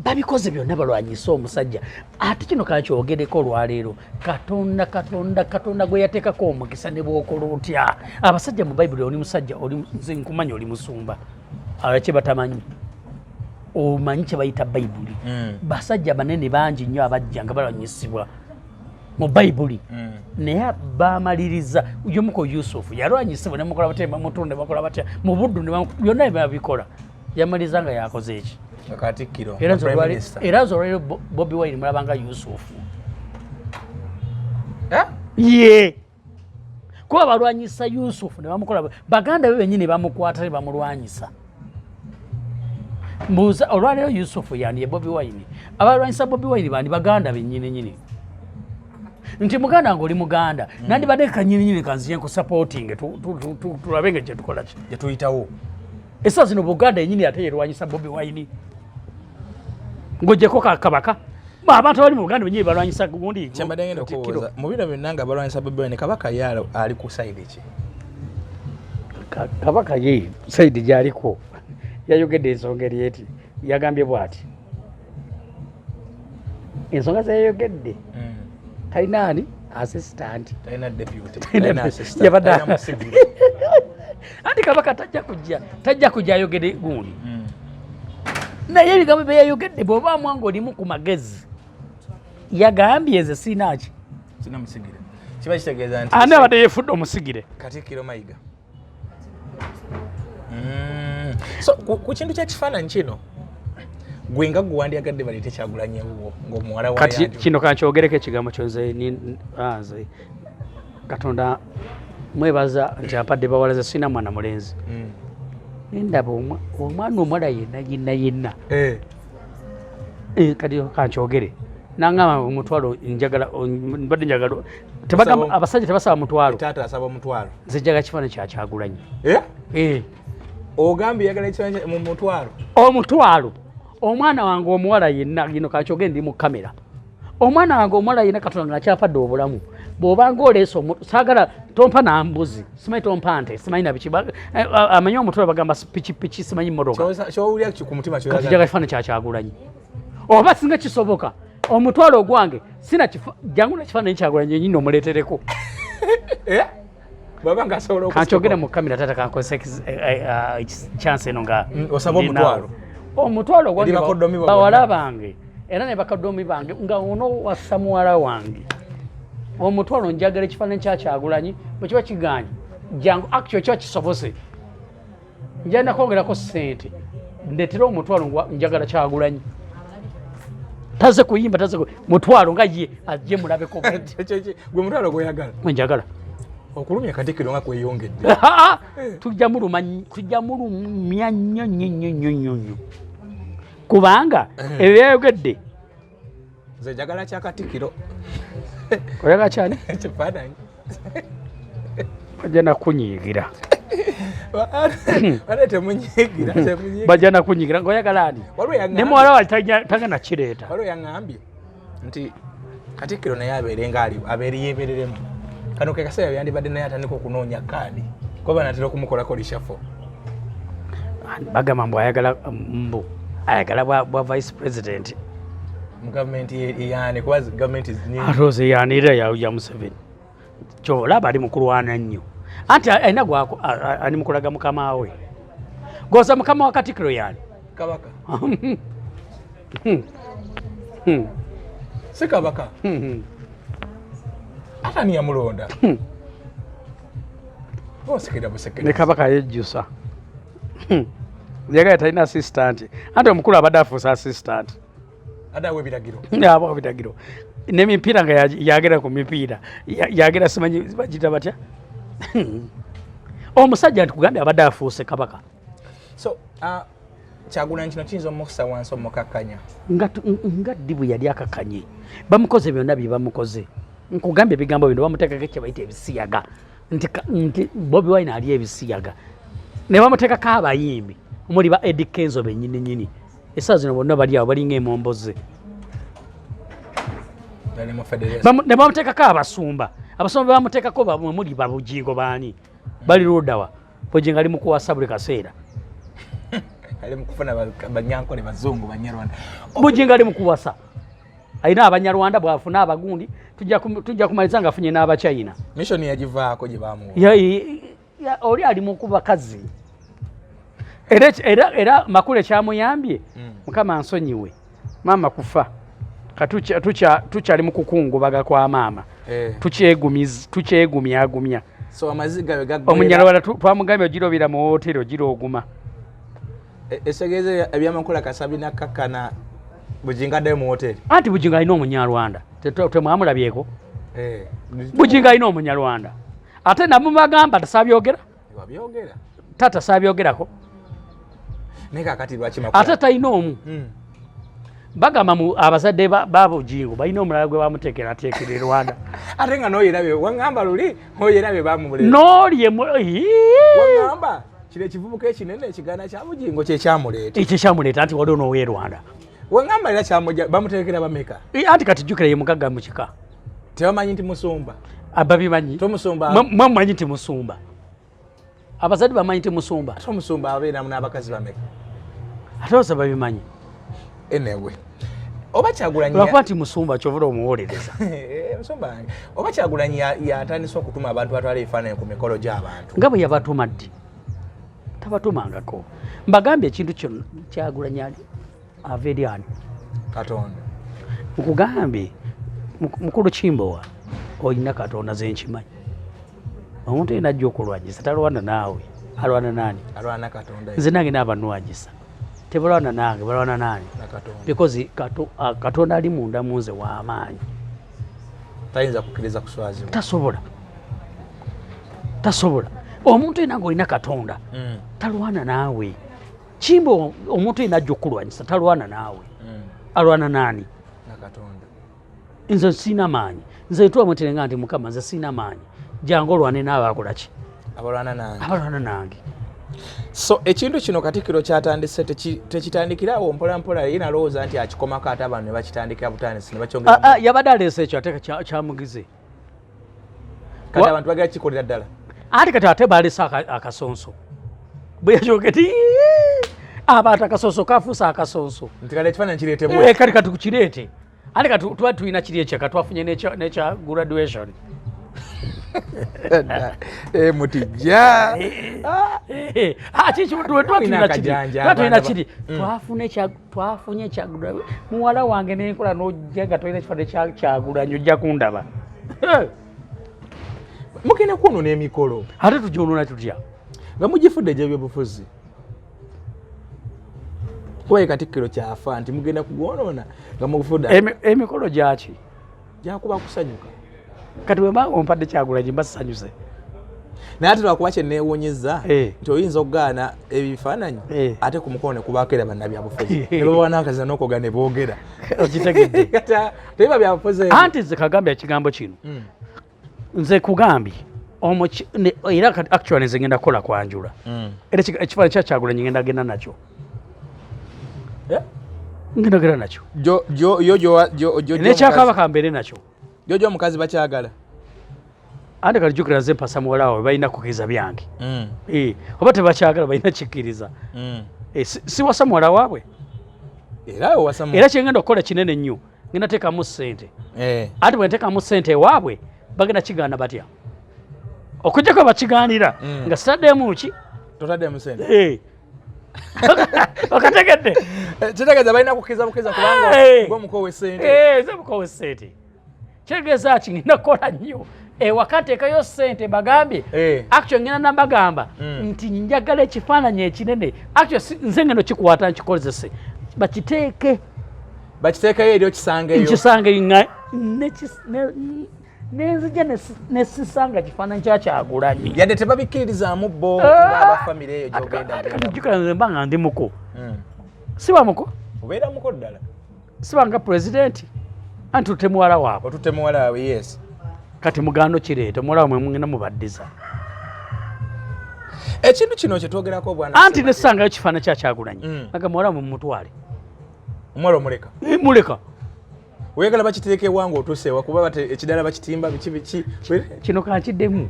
babikoze byonna balwanyise omusajja. Ate kino kakyogereko olwaleero, Katonda, Katonda, Katonda gwe yateekako omukisa ne bwokola otya. Abasajja mu Bayibuli, oli musajja, oli nze nkumanyi oli musumba, abalala kye batamanyi, omanyi kye bayita Bayibuli. Basajja banene bangi nnyo abajja nga balwanyisibwa mu Bayibuli, naye bamaliriza. Yomuko Yusufu yalwanyisibwa nemukola batya, bamutonde bakola batya mu buddu byonna babikola, yamaliriza nga yakoze eki? Nga Katikkiro. Era nze Prime Minister. Era nze olwaleero Bobi Wine mulabanga Yusufu. Eh? Ye kuba balwanyisa Yusufu ne bamukola, baganda be benyini bamukwata ne bamulwanyisa. Mbuuza olwaleero, Yusufu yani ye Bobi Wine. Abalwanyisa Bobi Wine bandi baganda benyini nyini, nti muganda nga oli muganda, nandibadde kanyini nyini kanzije nkusupporting, tulabe nga kyetukola ki. Gyetuyitawo. Esaa zino Buganda yenyini ate yerwanyisa Bobi Wine, ng'ogyeko kabaka, abantu abali mu Buganda benyini balwanyisa gundi. Kyembadde ngenda Katikkiro. okubuuza, mu bino byonna nga balwanyisa Bobi Wine, Kabaka ye ali ku side ki? Kabaka ye side gyaliko yayogedde ensonga eri eti, yagambye bw'ati, ensonga zeyayogedde, talina ani assistant. Talina deputy. Talina Talina assistant, yabadde talina musigire. Anti kabaka tajja kujja ayogere gundi, naye ebigambo bye yayogedde, bw'oba mwanga olimu ku magezi, yagambye nze siinaki. Sina musigire, kiba kitegeeza nti Ani abadde yefudde omusigire? Katikkiro Mayiga. So ku kintu kyekifaananyi kino, gwe nga gwe wandyagadde baleete Kyagulanyi ewuwo ng'omuwala wa Kati Yanjo? Kino kankyogereko ekigambo kyo. Nze nze Katonda mwebaza nti ampadde bawala, ze sirina mwana mulenzi. Nendaba omwana omuwala yenna yenna yenna. Eh, kati kankyogere, nangamba omutwalo njagala, mbadde njagala tebagamba abasajja tebasaba mutwalo. Taata asaba omutwalo. Nze njagala kifaananyi kya Kyagulanyi. Eh? Eh. Ogambye yagala ekifaananyi mu mutwalo? Omutwalo. Omwana wange omuwala yenna, gino kankyogere, ndi mu kamera, omwana wange omuwala yenna Katonda nga akyapadde obulamu, bw'obanga oleese saagala tompa nambuzi, simanyi tompa nte, simanyi nabiki. Amanyi omutwalo bagamba pikipiki, simanyi mmotoka. Kyowulira ku mutima. Kati kyoyagala. njagala kifaananyi kya Kyagulanyi, oba singa kisoboka omutwalo ogwange sina jangu nakifaananyi Kyagulanyi nyini omuleetereko. Eh? Bwaba nga asobola Kankyogere mu kamera, tata, kankozesa chance eno nga Osaba omutwalo. Omutwalo gwange. Eri bakoddomi bo Bawala bonna. bange era ne bakaddomi bange, nga ono wassa muwala wange omutwalo, njagala ekifaananyi kya Kyagulanyi. Bwe kiba kiganye, jangu, actually kiba kisobose, njagenda kwongerako ssente, ndetera omutwalo, njagala Kyagulanyi. Taze kuyimba, taze mutwalo nga ye ajje mulabeko. Gwe mutwalo gweyagala? Njagala. Okulumya Katikkiro nga kweyongedde. Tujja muluma, tujja mulumya nnyo nnyo nnyo nnyo nnyo nnyo, kubanga ebyo byayogedde. Nze njagala kya Katikkiro. Oyagala kyani? Ekifaananyi. Bajja nakunyiigira. Ate temunyiigira, temunyiigira. Bajja nakunyiigira ngaoyagala ani? Waliwo yaŋŋambye- Ne muwala wa tagenda kireeta. Waliwo yaŋŋambye nti Katikkiro naye abeere nga ali abeere yeebereremu. Kano ke kaseera yandibadde naye atandika okunoonya kaadi, kuba banatera okumukolako reshuffle. Bagamba mbu ayagala, mbu ayagala bwa vice president. Mu gavumenti yaani? Kuba gavumenti nyingi. Ate yanira ya Museveni, kyolaba ali mukulwana nnyo, anti alina gwako ali mukulaga mukama we goza. Mukama wa Katikkiro yani? Kabaka. Si kabaka? Ate ani yamulonda? Osekera busekere. Ne kabaka yejjusa, yagala talina assistant, anti omukulu abadde afuusa assistant. Adawo ebiragiro. Aba ebiragiro n'emipiira nga yagera ku mipiira, yagera, simanyi bagita batya, omusajja nti kugambye abadde afuuse kabaka. So Kyagulanyi kino kiyinza omukusa wansi, omukakkanya? Nga ddi bwe yali akakanye? Bamukoze byonna bye bamukoze. Nkugambye ebigambo bino, bamuteekako kye bayita ebisiyaga, nti Bobi Wine ali ebisiyaga, ne bamuteekako abayimbi omuli ba Eddy Kenzo bennyini nyini. Essaawa zino bonna bali awo balinga emomboze. Ali mu federation. Ne bamuteekako abasumba. Abasumba bamuteekako mwe muli babujingo, baani bali luddawa? Bujingo ali mukuwasa buli kaseera. Ali mu kufuna banyankole, bazungu, banyarwanda. Bujingo ali mukuwasa, alina abanyarwanda, bwafuna abagundi, tujja kumaliza ngaafunye n'abachina. Mission yagivaako gye bamuwa. Oli ali mu kubakazi, era makulu ekyamuyambye, Mukama nsonyiwe, maama kufa. Tukyali mu kukungubaga kwa maama. Tukyegumyagumya. So amaziga bwe gaggwera Omunyarwanda twamugambye ogirobera mu woteri, ogira oguma. Ekitegeeza ebyamakula kasabina kakkana, Bugingo addayo mu woteri. Anti Bugingo alina omunyarwanda. Temwamulabyeko? Bugingo alina omunyarwanda, ate namubagamba tasabyogera. Wabyogera. Taata sabyogerako. Naye kakati lwaki Makula- Ate talina omu. Bagamba mu abazadde ba Bugingo balina omulala gwe bamuteekera ateekera e Rwanda. Ate nga noyerabye, waŋŋamba luli oyerabye bamuleeta. N'oli Waŋŋamba kino ekivubuka ekinene ekigaana kya Bugingo kyekyamuleeta. Ekyo kyamuleeta, anti waliwo n'ow'e Rwanda. Waŋŋamba era kyamuja bamuteekera bameka? Anti kati jjukira ye mugagga mu kika. Tebamanyi nti musumba? Babimanyi. Tomusumba. Mwe mumanyi nti musumba? Abazadde bamanyi nti musumba? Ate omusumba abeeramu n'abakazi bameka? Ate osa babimanyi. Anyway, oba Kyagulanyi Lwakuba nti musumba, kyovula omuwolereza. Eh, musumba wange. Oba Kyagulanyi yatandise okutuma abantu batwala ebifaananyi ku mikolo gy'abantu? Nga bwe yabatuma ddi? Tabatumangako. Mbagambye ekintu kino, Kyagulanyi ali ava eri ani? Katonda. Nkugambye, mukulu Kimbowa, olina Katonda, zenkimanyi. Omuntu yena ajja okulwanyisa talwana naawe, alwana nani? Alwana Katonda. Nze nange naabanwanyisa tebalwana nange, balwana nani? Na Katonda. Because Katonda ali munda mu nze w'amaanyi. Tayinza kukkiriza kuswazibwa. Tasobola, tasobola. Omuntu yena ngaolina Katonda talwana naawe. Kimba, omuntu yena ajja okulwanyisa talwana naawe. Alwana nani? Na Katonda. Nze siina maanyi, nze twamuterenga nti Mukama, nze siina maanyi, jangu olwane naawe. Akolaki? Abalwana nange. Abalwana nange. So ekintu kino Katikkiro kyatandise tekitandikirawo mpola mpola, ye nalowooza nti akikomako, ate abantu ne bakitandikira butandisi ne bakyongera. Ah, ah, yabadde aleese ekyo, ate kyamugize. Kati abantu bagala kikolera ddala. Ate kati ate balese akasonso, bwe yakyogeti abantu akasonso kafuuse akasonso. Nti kale ekifaananyi kireetebwe. Eh, kati tukireete, ate kati tuba tulina kiri ekyaka twafunye n'ekya graduation. Mutijja. Tulina kiri twafunye Kyagulanyi muwala wange nenkola nojja nga tolina kifaananyi Kyagulanyi ojja kundaba. Mugenda kwonoona emikolo. Ate tugyonoona tutya nga mugifudde egyebyobufuzi? Kuba ye Katikkiro kyafa nti mugenda kugwonoona nga mugufudde. Emikolo gyaki? Gyakuba kusanyuka. Kati wemba ompadde Kyagulanyi mba sisanyuse. Naye ate lwakuba kyeneewuunyizza nti oyinza okugaana ebifaananyi ate ku mukono ne kubaako era bannabyabufuzi ne babawa n'akaziza n'okwogera ne boogera. Okitegedde? Tebiba byabufuzi. Anti nze kagambye ekigambo kino, nze kugambye era kati actually nze ngenda kukola kwanjula, era ekifaananyi kya Kyagulanyi ngenda genda nakyo, ngenda genda nakyo nekyakabaka mbeere nakyo. Jojo omukazi bakyagala. Ante kati jjukira nze mpasa muwala waabwe, balina kukkiriza byange, oba tebakyagala balina kikkiriza. Siwasa muwala waabwe. Era kyengenda okukola kinene nnyo, ngenda teekamu ssente. Ate bwe nteekamu ssente ewaabwe bagenda kigaana batya? Okujjako bakigaanira nga sitaddemu ki? Totaddemu ssente. Okategedde? Kitegeeza balina kukkiriza bukkiriza kubanga gwe mukowe ssente. Nze mukowe ssente. Kitegeeza ki? Ngenda kukola nnyo ewaka, nteekayo ssente, bagambye actually ngenda nambagamba nti njagala ekifaananyi ekinene. Actually nze ngenda okikwata nkikozese, bakiteeke. Bakiteekeyo eri okisangeyo. Nkisange nga nenzija nesisanga kifaananyi kya Kyagulanyi. Yadde tebabikkiririzaamu bo ng'abafamire eyo gyogenda. Jjukira nze mba nga ndi muko, siba muko. Obeera muko ddala. Siba nga pulezidenti, anti tutte muwala waabwe. Otutte muwala waabwe, yes. Kati mugando kireeta omuwala wamwe mugenda mubaddiza. Ekintu kino kyetwogerako bwana. Anti nesangayo kifaananyi kya Kyagulanyi, aga muwala wamwe mumutwale. Omuwala omuleka? Muleka. Oyagala bakiteeka ewange otuuse ewa kuba ekidala bakitimba biki biki. Kino kankiddemu,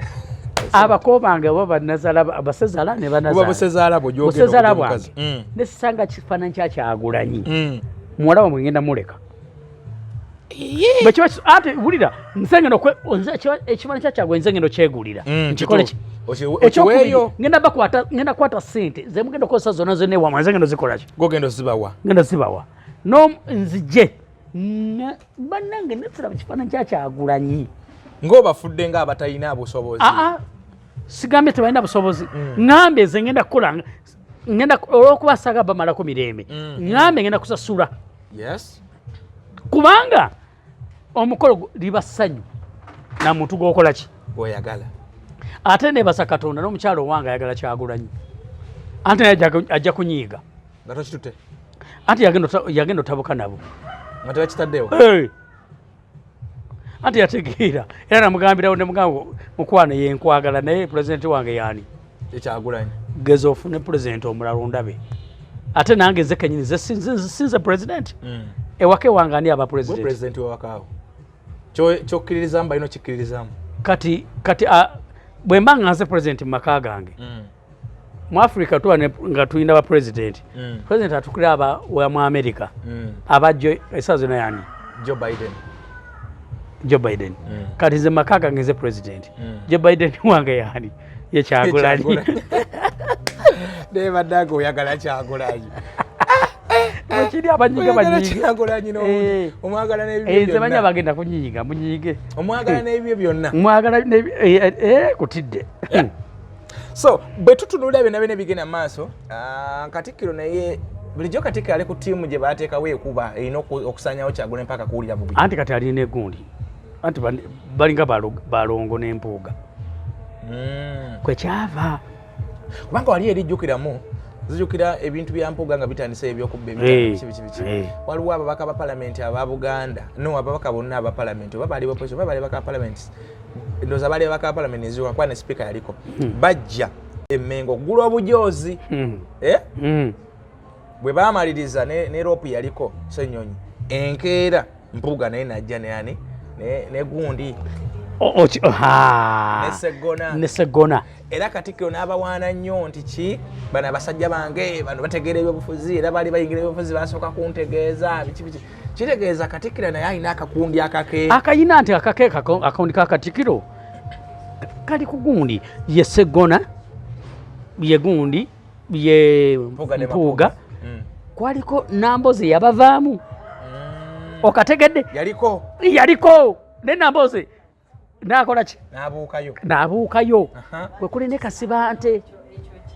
abako bange oba banazala basezala ne banazaala busezaala bwo. Busezaala bwange, nesisanga kifaananyi kya Kyagulanyi, muwala wamwe ngenda muleka. Bwekiba ate wulira, nze ngenda ekifaananyi kya Kyagulanyi nze ngenda okyegulira, nkikole ki? Ekyokubiri, ngenda bakwata, ngenda kwata ssente ze mugenda okukozesa zonna zonna ewamwe, nze ngenda ozikolaki? Gogenda ozibawa. Ngenda zibawa no nzije bannange nesiraba kifaananyi kya Kyagulanyi. Ng'obafudde ng'abatalina busobozi. Aa, sigambye tebalina busobozi. Ŋŋambye nze ngenda kukola, ngenda olwokuba saga bamalako mirembe, ŋŋambye ngenda kusasula. Kubanga omukolo liba ssanyu na muntu gwokola ki? Oyagala. Ate nebasa Katonda n'omukyalo owange ayagala Kyagulanyi, ate naye ajja kunyiiga. Nga tokitute. Anti yagenda otabuka nabo. Nga tebakitaddewo. Anti yategeera, era namugambirawo nemugamba, mukwano yenkwagala, naye pulezidenti wange yaani? Ekyagulanyi. Geza ofune pulezidenti omulala ondabe. Ate nange nze kenyini nze sinze pulezidenti. Ewaka ewange ani aba pulezidenti? Pulezidenti wewakaawo kyokkiririzaamu, balina okikkiririzaamu. Kati bwe mba nga nze pulezidenti mu maka gange, mu Africa tuba nga tulina ba pulezidenti. Pulezidenti atukira aba wa mu America, aba esaa zino yani? Joe Biden. Joe Biden. Kati nze maka gange nze pulezidenti. Joe Biden wange yani? Ye Kyagulanyi. Nebadde nga oyagala Kyagulanyi. Ekiri abanyiga banyiga. Kyagulanyi omwagala n'ebibyo. Nze manyi abagenda kunyiiga, munyige. Omwagala n'ebibyo byonna. Mwagala kutidde. So bwe tutunuulira byonna byonna ebigenda mu maaso, Katikkiro naye bulijjo Katikkiro ali ku ttiimu gye bateekawo ekuba erina okusaanyawo Kyagulanyi mpaka kuwulira bubi. Anti kati alina egundi, anti balinga balongo n'empuuga kwekyava. Kubanga wali erijjukiramu, zijjukira ebintu bya Mpuuga nga bitandise ebyokubba ebitabo biki biki, waliwo ababaka ba palamenti aba Buganda, no ababaka bonna aba palamenti, oba baali opposition oba baali baka palamenti, ndowooza baali abaka ba palamenti, nzijuka kuba ne sipiika yaliko, bajja emmengo okugula obujoozi. Bwe baamaliriza ne ropu yaliko Ssenyonyi, enkeera Mpuuga naye najja ne ani ne gundi ne Seggona. Ne Seggona. Era Katikkiro n'abawaana nnyo nti ki bano abasajja bange bano bategeera ebyobufuzi, era baali bayingira ebyobufuzi basooka kuntegeeza biki biki. Kitegeeza Katikkiro naye alina akakundi akake. Akayina nti akake akakundi ka Katikkiro. Kati ku gundi ye Seggona, ye gundi ye Mpuuga ne Mpuuga. Mapuuga. Kwaliko Namboze yabavaamu. Okategedde? Yaliko. Yaliko ne Namboze nakola ki? N'abuukayo. N'abuukayo. Aha. Kwe kuli ne Kasibante.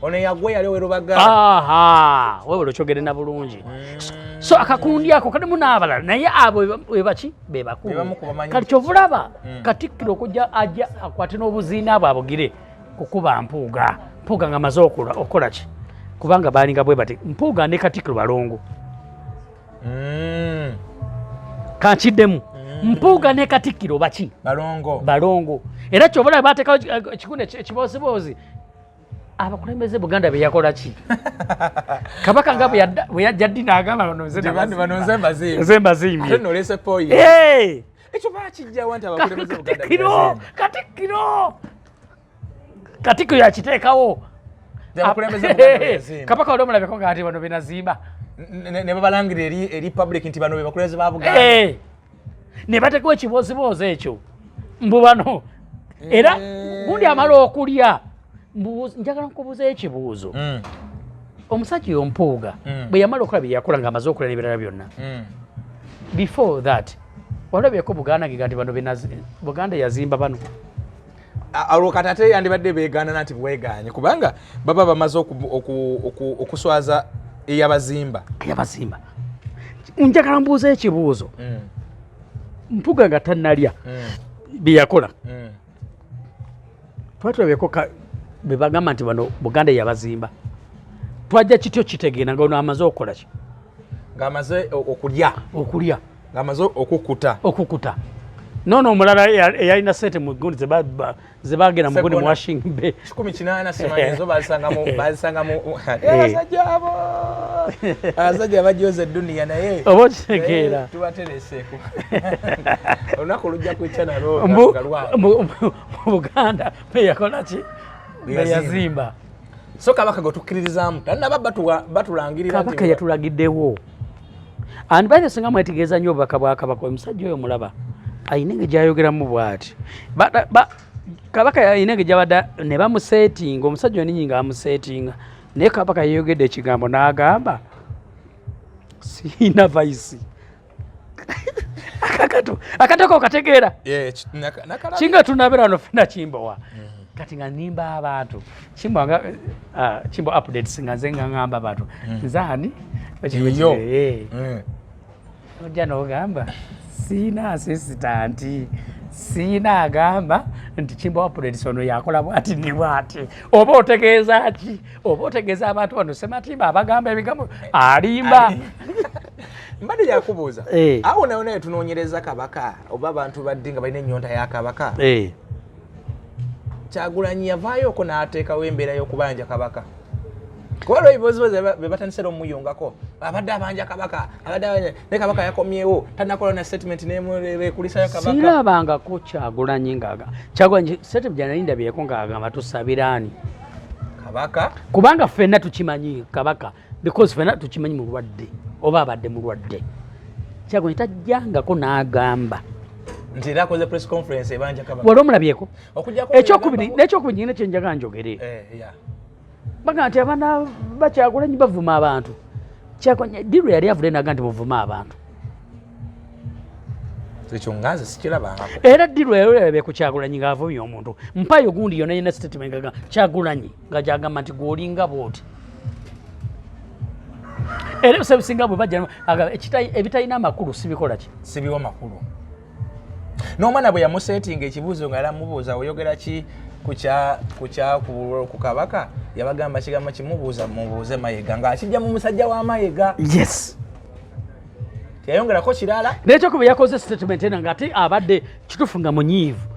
Ono yagwa yali owerubaga. Aha, wewe okyogere na bulungi. So akakundi ako kalimu n'abalala, naye abo be baki be bakulu. Be bamu ku bamanyi. Kati kyova olaba Katikkiro okujja ajja akwate n'obuziina bwe abugire kukuba Mpuuga. Mpuuga nga amaze okukola ki, kubanga baalinga bwe bati Mpuuga ne Katikkiro balongo. Kankiddemu, Mpuuga ne Katikkiro baki? Balongo. Balongo. Era kyova olaba bateekawo ekikundi ekiboziboozi abakulembeze Buganda be yakola ki, Kabaka nga bwe yajja ddi n'agamba bano nze Nti bano bano nze mbazimbye. Nze mbazimbye. Ate nolese point. Hey! Ekyo bakijjawa nti abakulembeze Buganda Katikkiro beyazimba? Katikkiro yakiteekawo. Nti abakulembeze Buganda beyazimba. Kabaka oli omulabeko nga ati bano benazimba. Ne babalangira eri public nti bano be bakulembeze ba Buganda. Eh. Ne bateekawo ekiboziboozi ekyo mbu bano era gundi amala okulya. Njagala nkubuuza ekibuuzo. Omusajja oyo Mpuuga bwe yamala okukola bye yakola ng'amaze okulya n'ebirala byonna, before that walabyeko Buganda ngega nti bano Buganda yazimba bano? Olwo kati ate yandibadde beegaana nti bwegaanye, kubanga baba bamaze okuswaza eyabazimba. Eyabazimba. Njagala mbuuza ekibuuzo. Mpuuga nga tannalya bye yakola, twatulabyeko bwe bagamba nti bano Buganda yabazimba? Twajja kityo kitegeera nga ono amaze okukola ki? Ng'amaze okulya. Okulya. Ng'amaze okukuta. Okukuta. Noono omulala eyalina sente mu gundi zebagenda mu gundi mu Seggona. Washington Bay. 1800 simanyi zo bazisangamu abasajja abo, abasajja bajoza eduniya naye. Oba okitegeera? Naye tubatereseeko, olunaku lujja kukya nalwo nga lwabwe. Mu Buganda beyakola ki? Beyazimba. Beyazimba. So Kabaka gwe tukkiririzaamu tannaba batulangirira nti- Kabaka yatulagiddewo. And by the singa mwetegereza nnyo obubaka bwa Kabaka, omusajja oyo mulaba ayina engeri gyayogeramu bw'ati. Kabaka ayina engeri gyabadde ne bamuseetinga omusajja oyo ninyi ng'amuseetinga, naye Kabaka yayogedde ekigambo n'agamba siina vice. Akakato akatoko okategeera? Yeah, nakalabye. Kinga tunabeera wano ffenna Kimbowa. Kati nga nimba abantu Kimbowa nga Kimbo updates, nga nze nga ngamba abantu nze ani? Yo. Ojja n'ogamba siina assistant, siina agamba nti Kimbo updates ono yakola bwati ne bwati. Oba otegeeza ki? Oba otegeeza abantu bano Sematimba abagamba ebigambo alimba? Mbadde yakubuuza. Awo nayo naye tunoonyereza Kabaka oba abantu badde nga balina ennyonta ya Kabaka. Kyagulanyi yavaayoko n'ateekawo embeera y'okubanja Kabaka, kuba lwebibozibozi be batandise era omuyungako abadde abanja Kabaka, abadde abanja, naye Kabaka yakomyewo tanakola na statement nekulisayo Kabaka. Sirabangako Kyagulanyi ngaaga Kyagulanyi statement gyanali ndabyeko ng'agamba tusabiraani Kabaka. Kubanga ffenna tukimanyi Kabaka, because ffenna tukimanyi mulwadde oba abadde mulwadde. Kyagulanyi tajjangako n'agamba nti era akoze press conference ebanja Kabaka. Wali omulabyeko? Okujjako Ekyokubiri, n'ekyokubiri nyina kyenjaga njogere. Baga nti abaana bakyagulanyi bavuma abantu. Kyagulanyi ddi lwe yali avudde naga nti muvuma abantu? Ekyo nganze sikirabangako. Era ddi lwe yali ku Kyagulanyi ng'avumye omuntu? Mpayo gundi yonna yina statement nga Kyagulanyi nga gyagamba nti gw'olinga bw'oti. Era ebisa ebisinga bwe bajja agamba ebitalina amakulu sibikola ki? Sibiwa makulu. N'omwana bwe yamuseetinga ekibuuzo nga yalamubuuza oyogera ki ku kya ku Kabaka, yabagamba kigambo kimubuuza mubuuze Mayiga, ng'akijja mu musajja wa Mayiga. Teyayongerako kirala. N'ekyokuba yakoze statement eno nga ate abadde kituufu nga munyiivu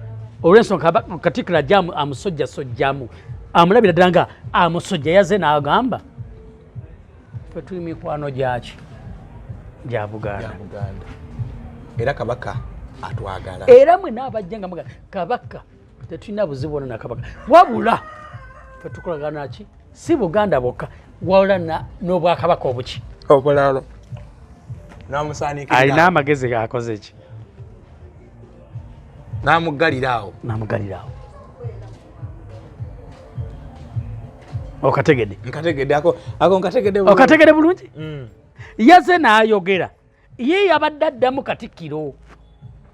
olw'ensonga Katikkiro ajja amusojjasojjamu, amulabira ddala nga amusojja. Yaze n'agamba ffe tuli mikwano gyaki? Gya Buganda. Ya Buganda, era Kabaka atwagala. Era mwena abajja nga muga Kabaka, tetulina buzibu bwona na Kabaka, wabula ffe tukolagana ki si Buganda bwokka, wabula n'obwakabaka obuki? Obulalo namusaanikirira. Alina amagezi gakoze ki? N'amuggalira awo. Namugalira awo. Okategedde? Nkategedde ako, ako nkategedde bulungi. Okategedde bulungi? Mm. Yaze n'ayogera, ye yabadde addamu Katikkiro.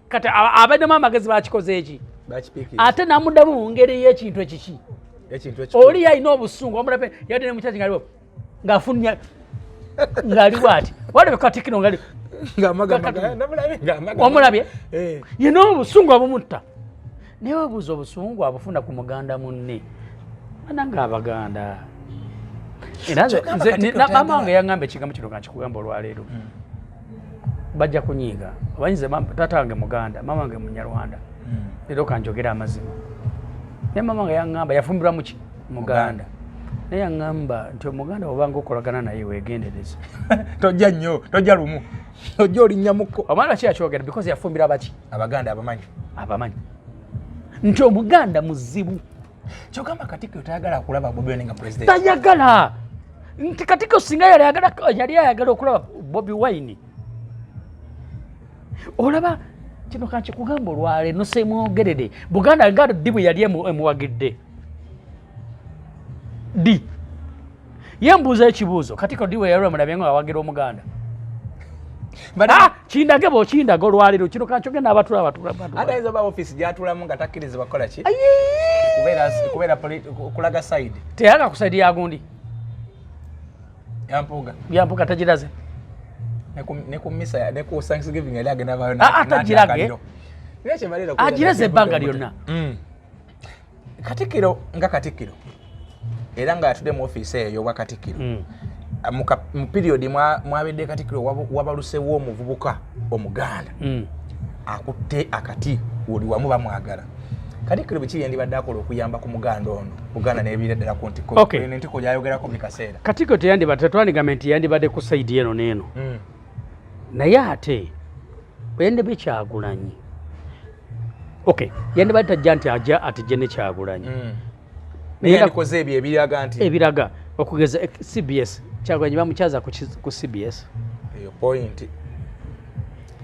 Kati abaddemu amagezi bakikoze eki? Bakipiikiriza. Ate n'amuddamu mu ngeri y'ekintu ekiki? Ekintu ekikulu. Oli yalina obusungu, omulabe yadde ne mukyaki ng'aliwo ng'afunya ng'ali bw'ati, walabe Katikkiro ngali Ng'amagamaga, namulabye ng'amagamaga. Omulabye? Eh. Yena obusungu abumutta, naye webuuza obusungu abufuna ku muganda munne. Banange Abaganda, era Kyogamba nze Katikkiro maama tayagala. wange yaŋŋamba ekigambo kino, nga nkikugamba olwaleero, bajja kunyiiga. Obanyize, taata wange muganda, maama wange Munyarwanda. Leero kanjogera amazima, naye maama wange yaŋŋamba, yafumbirwa muki? Muganda. Naye yaŋŋamba nti omuganda bwobanga okolagana naye, weegendereze. Tojja nnyo, tojja lumu, tojja olinnyamuko. Omwana ki yakyogera? Because yafumbirwa baki? Abaganda abamanyi. Abamanyi nti omuganda muzibu. Kyogamba Katikkiro tayagala kulaba Bobi Wine nga president? Tayagala. Nti Katikkiro singa yali ayagala okulaba Bobi Wine, olaba kino kankikugamba olwaleero, nosemwogerere, Buganda nga ddi bwe yali emuwagidde? Ddi? Ye mbuuza ekibuuzo, Katikkiro ddi bwe yali omulabye nga awagira omuganda? Ah, kindage, bw'okindaga olwaleero kino kankyogenda abatula abatula. Ate ayinza oba ofiisi gyatulamu nga takkirizibwa kukola ki? Kubeera kulaga side. Teyaga ku side ya gundi. Ya Mpuuga. Ya Mpuuga tagiraze. Ne ku misa, ne ku Thanksgiving yali agenda bayo. Ah, ah, tagirage. Agiraze ebbanga lyonna. Katikkiro nga Katikkiro, era nga yatudde mu ofiisi eyo ey'obwa Katikkiro, mu period mwabedde Katikkiro, wabalusewo omuvubuka omuganda akutte akati oli wamu bamwagala. Katikkiro biki yandibadde akola okuyamba ku muganda ono, Buganda n'ebiira ddala ku ntiko? Eno entiko gyayogerako buli kaseera. Katikkiro teyandibadde, tetwandigambe nti yandibadde ku side eno n'eno, naye ate bwe yandibadde Kyagulanyi, okay, yandibadde tajja nti ajja atijje ne Kyagulanyi. Naye yandikoze ebyo ebiraga nti ebiraga okugeza CBS, Kyagulanyi bamukyaza ku CBS. Eyo point,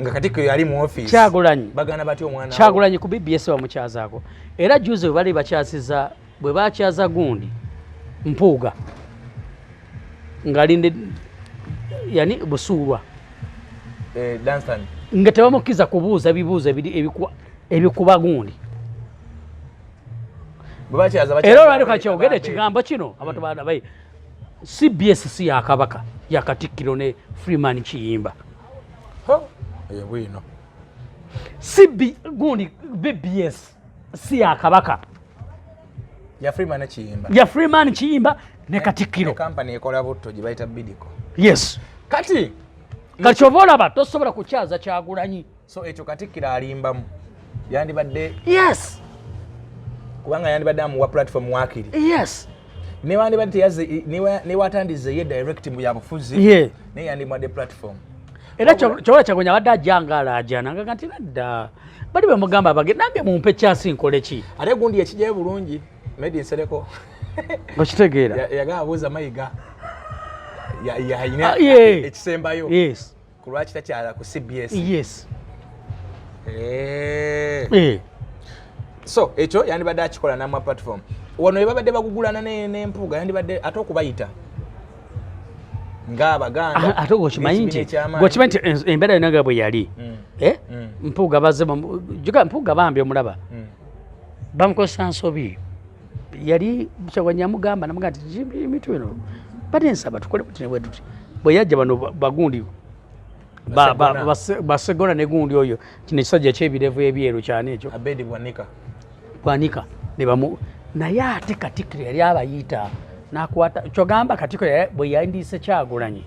nga Katikkiro yali mu ofiisi. Kyagulanyi baganda batya omwana wo? Kyagulanyi ku BBS bamukyazaako. Era juzi bwe bali bakyasiza, bwe bakyaza gundi Mpuuga ng'alinde yani Busuulwa, Eh, Danstan. Nga tebamukkiriza kubuuza bibuuzo ebikuba gundi. Bwe bakyaza Era olwali kakyogere ekigambo kino, abantu banabayi, CBS si ya Kabaka, ya Katikkiro ne Freeman Kiyimba. Ho, eyo bwino. CB gundi BBS si ya Kabaka. Ya Freeman Kiyimba. Ya Freeman Kiyimba ne Katikkiro. Ne kampani ekola butto gye bayita Bidco. Yes. Kati Kati kyova olaba tosobola kukyaza Kyagulanyi. So ekyo Katikkiro alimbamu, yandibadde kubanga yandibadde amuwa platform wakiri. Newandibadde teyaze, newatandize ye direct mu byabufuzi, naye yandimuwadde platform. Era kyobola Kyagulanyi abadde ajja nga alaajana nga nti nadda bali bemugamba abage nange mumpe kyasi nkole ki. Ate gundi yakijjayo bulungi, Medi Nsereko. Okitegeera? Yagamba abuuza Mayiga yalina Ah, yeah. ekisembayo ku lwaki takyala ku CBS. Eh. So ekyo yandibadde akikola namwa platform. Wano webabadde bagugulana n'Empuuga, yandibadde ate okubayita ng'Abaganda. Ate gweokimanyi nti n'ekibiina eky'amaanyi. Gweokimanyi nti embeera yonna nga bwe yali, Eh? Mpuuga bazze juga Mpuuga bambi omulaba, bamukozesa nsobi. Yali Kyagulanyi yamugamba, namugamba nti ebintu bino badde nsaba tukole buti ne bwe tuti. Bwe yajja bano bagundi Basegona. Basegona ne gundi oyo, kino ekisajja ekyebirevu ebyeru kyani ekyo? Abedi Bwanika. Bwanika ne bamu. Naye ate Katikkiro yali abayita nakwata, kyogamba Katikkiro bwe yandiise Kyagulanyi,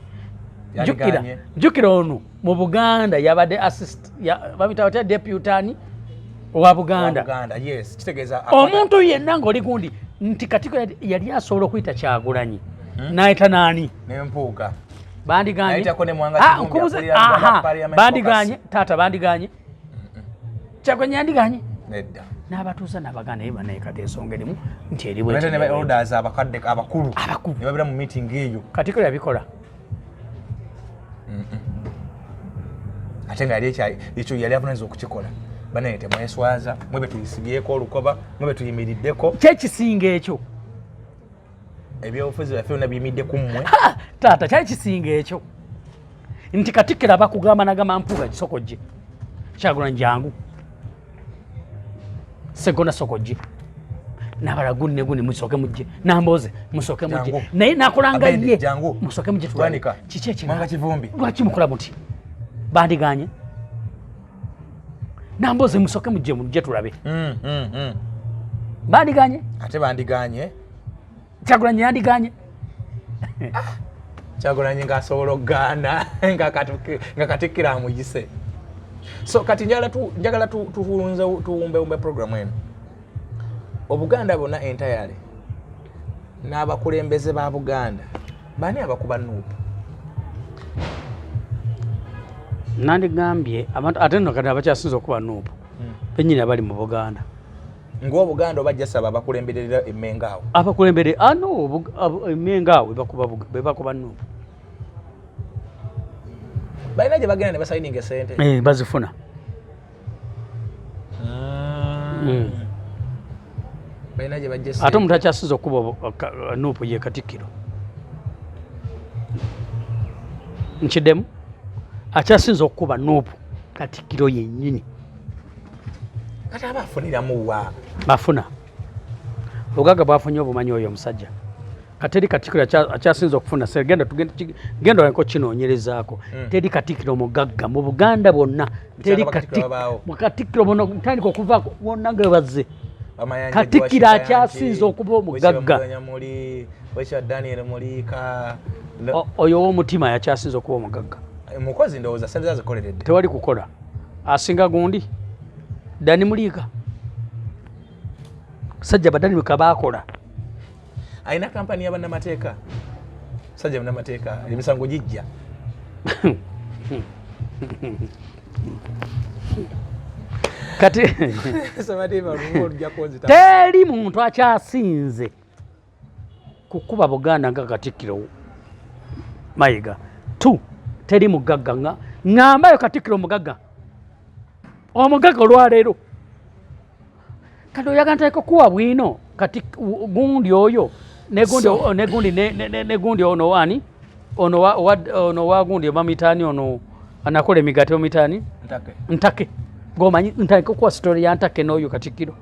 jjukira Yandiganye. Jjukira ono mu Buganda yabadde assist babita batya, deputani owa Buganda. Buganda, yes, kitegeeza Omuntu yenna ng'oli gundi nti Katikkiro yali asobola okuyita Kyagulanyi n'ayita naani? N'Empuuga. Bandiganye. Nayitako ne Mwanga Ah, Kivumbi, nkubuze akulira Buganda aha, Parliament bandiganye Caucus. Taata bandiganye, Kyagulanyi yandiganye Nedda. N'abatuuza n'Abaganda, naye banaye kati ensonga erimu nti eri Bwete ne ba bweti. elders abakadde abakulu. Abakulu. Ne babeera mu meeting eyo. Katikkiro yabikola. Ate nga yali ekyo yali avunanyizibwa okukikola. Banaye temweswaza, mwe be tuyisibyeko olukoba, mwe be tuyimiriddeko. Kyekisinga ekyo. Ebyobufuzi byaffe byonna biyimidde ku mmwe. Taata, kyali kisinga ekyo nti Katikkiro abakugamba nagamba Mpuuga kisokojje, Kyagulanyi jangu, Segona sokojje, n'abalala ne gundi musooke mujje, Namboze musooke mujje, naye nakolanga ye musooke mujje. Kiki ekyo? Kivumbi. Lwaki mukola muti? Bandiganye. Namboze musooke mujje, mujje tulabe. Bandiganye. Ate bandiganye. Kyagulanyi yandiganye. Kyagulanyi ng'asobola okugaana nga Katikkiro amuyise. So kati njagala tuwumbewumbe programu eno. Obuganda bwonna entirely n'abakulembeze ba Buganda, baani abakuba NUP? Nandigambye abantu ate nno kati abakyasinza okuba NUP bennyini abali mu Buganda. Ng'Obuganda oba jasaba abakulemberera Emmengo awo? Abakulembere ano Emmengo awo be bakuba NUP. Balina gye bagenda ne basayininga esente? Eh, bazifuna. Balina gye bajja. Ate omuntu akyasinza okuba NUP ye Katikkiro. Nkiddemu, akyasinza okukuba NUP Katikkiro yennyini. Kati aba afuniramu wa? Bafuna obugagga bwafunye obumanyi oyo omusajja. Kateri Katikkiro akyasinza okufuna, genda genda olenko kinoonyerezaako. Teri Katikkiro mugagga mu Buganda bwonna, teri Katikkiro bonna tandika okuvaako bonna nga bazze. Katikkiro akyasinza okuba omugagga oyo ow'omutima, yakyasinza okuba omugagga. Mukozi, ndowooza sente zazikoleredde. Tewali kukola, asinga gundi Dani Muliika. Sajja badani bekabakola. Alina kampani y'abannamateeka, sajja munnamateeka, emisango gijja. Kati teri muntu akyasinze kukuba Buganda nga Katikkiro Mayiga. Tu teri mugagga nga ŋŋambayo Katikkiro mugagga, omugagga olwaleero. Kati oyagala nteeka kuwa bwino kati gundi oyo negundi negundi negundi ono wani ono ono wa gundi bamuyitaani ono anakola emigaati bamuyitaani? Ntake. Ntake. Gomanyi ntandika okuwa story ya Ntake n'oyo Katikkiro,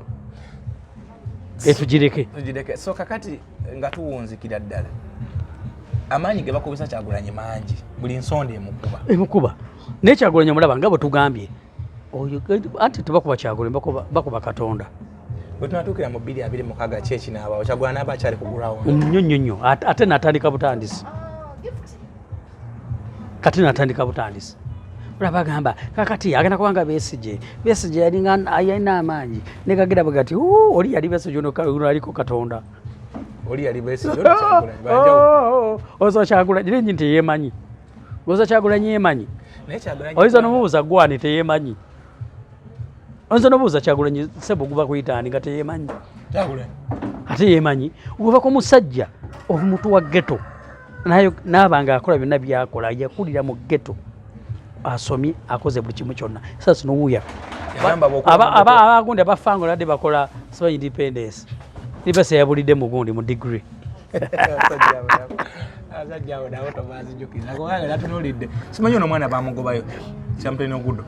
etugireke. Tugireke. So kakati nga tuwunzikira ddala, amaanyi ge bakubisa Kyagulanyi mangi, buli nsonda emukuba. Emukuba, naye Kyagulanyi omulaba nga bwe tugambye oyo, anti tebakuba Kyagulanyi, bakuba Katonda. Bwe tunatuukira mu 2026, ki ekinaabaawo? Kyagulanyi naaba akyali ku ground? Nnyo nnyo nnyo. Ate natandika butandisi, kati natandika butandisi. Olaba agamba kakati agenda kubanga Besigye, Besigye yalinga yalina amaanyi negagira bwe gati. Oli yali Besigye, ono aliko Katonda. Oli yali Besigye, ono Kyagulanyi, banjawulo. Oza Kyagulanyi nenyi teyemanyi, oza Kyagulanyi yemanyi. Naye Kyagulanyi Oyinza nomubuuza gwani, teyemanyi. Oyinza nobuuza Kyagulanyi, sebo guba kuyitaani, nga teyemanyi. Kyagulanyi Ate yemanyi okuva ku musajja omuntu wa ghetto, naye naaba nga akola byonna byakola, yakulira mu ghetto, asomye, akoze buli kimu kyonna. Sasa zino wuuya Yagamba bw'okola mu ghetto- abagundi abafango ladde bakola siba independence, independence yabulidde mu gundi mu degree. Abasajja abo nabo tobazijukiza kubanga natunuulidde simanyi ono omwana bamugobayo Champion Ogudo.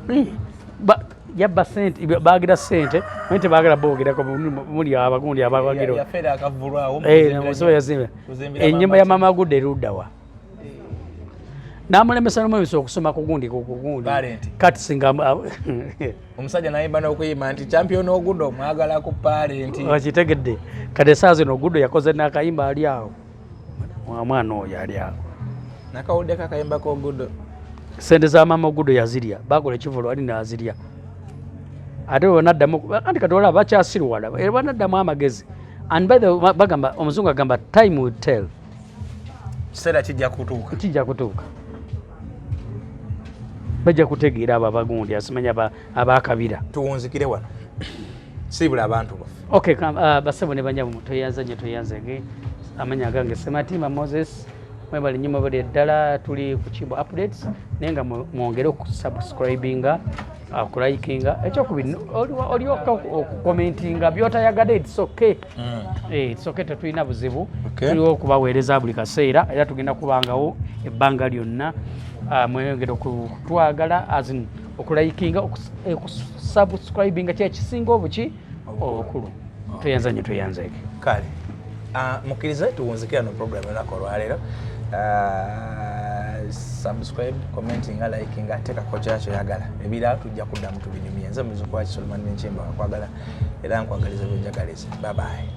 Yabba sente, bagira sente naye tebagala boogerako muli abagundi abawagira. Yafeera akavulwawo. Musobe yazimba ennyumba ya mama Gudo eruddawa, namulemesa nomulemesa okusoma ku gundi ku gundi. Parent. Kati singa Omusajja nayimba n'okuyimba nti Champion Ogudo mwagala ku parent. Okitegedde? Kati esaawa zino Ogudo yakoze n'akayimba, ali awo, omwana oyo ali awo. Nakawuddeko akayimba k'Ogudo. Sente za mama Ogudo yazirya, bakola ekivulu ali nazirya. Ate bwe banaddamu, anti kati olaba bakyasiruwala, era banaddamu amagezi. And by the way, bagamba, omuzungu agamba, "Time will tell." Kiseera kijja kutuuka. Kijja kutuuka, bajja kutegeera abo abagundi asimanya abakabira. Tuwunzikire wano, siibula abantu baffe. Okay, basebo ne banyabo, tweyanza nnyo, tweyanzege. Amanya gange Sematimba Moses. Mwebale nnyo, mwebale ddala. Tuli ku Kimbo Updates, naye nga mwongere okusubscribinga. Okulikinga, ekyokubiri olyoka okucommentinga byotayagadde, it's okay. It's okay, tetulina buzibu. Tuliwo okubaweereza buli kaseera, era tugenda kubangawo ebbanga lyonna. Mweyongere okutwagala, as in okulikinga, okusubscribinga, kyekisinga obuki obukulu. Tweyanza nnyo, tweyanzeeke. Kale, mukkirize tuwunzikira no program olunaku olwaleero. Subscribe, commentinga, likinga, teekako kyakyoyagala, ebirala tujja kuddamu tubinyumye. Nze muzuku wa Kisolomani Nenkimba, wakwagala era nkwagaliza bwenjagaliza. Babaye.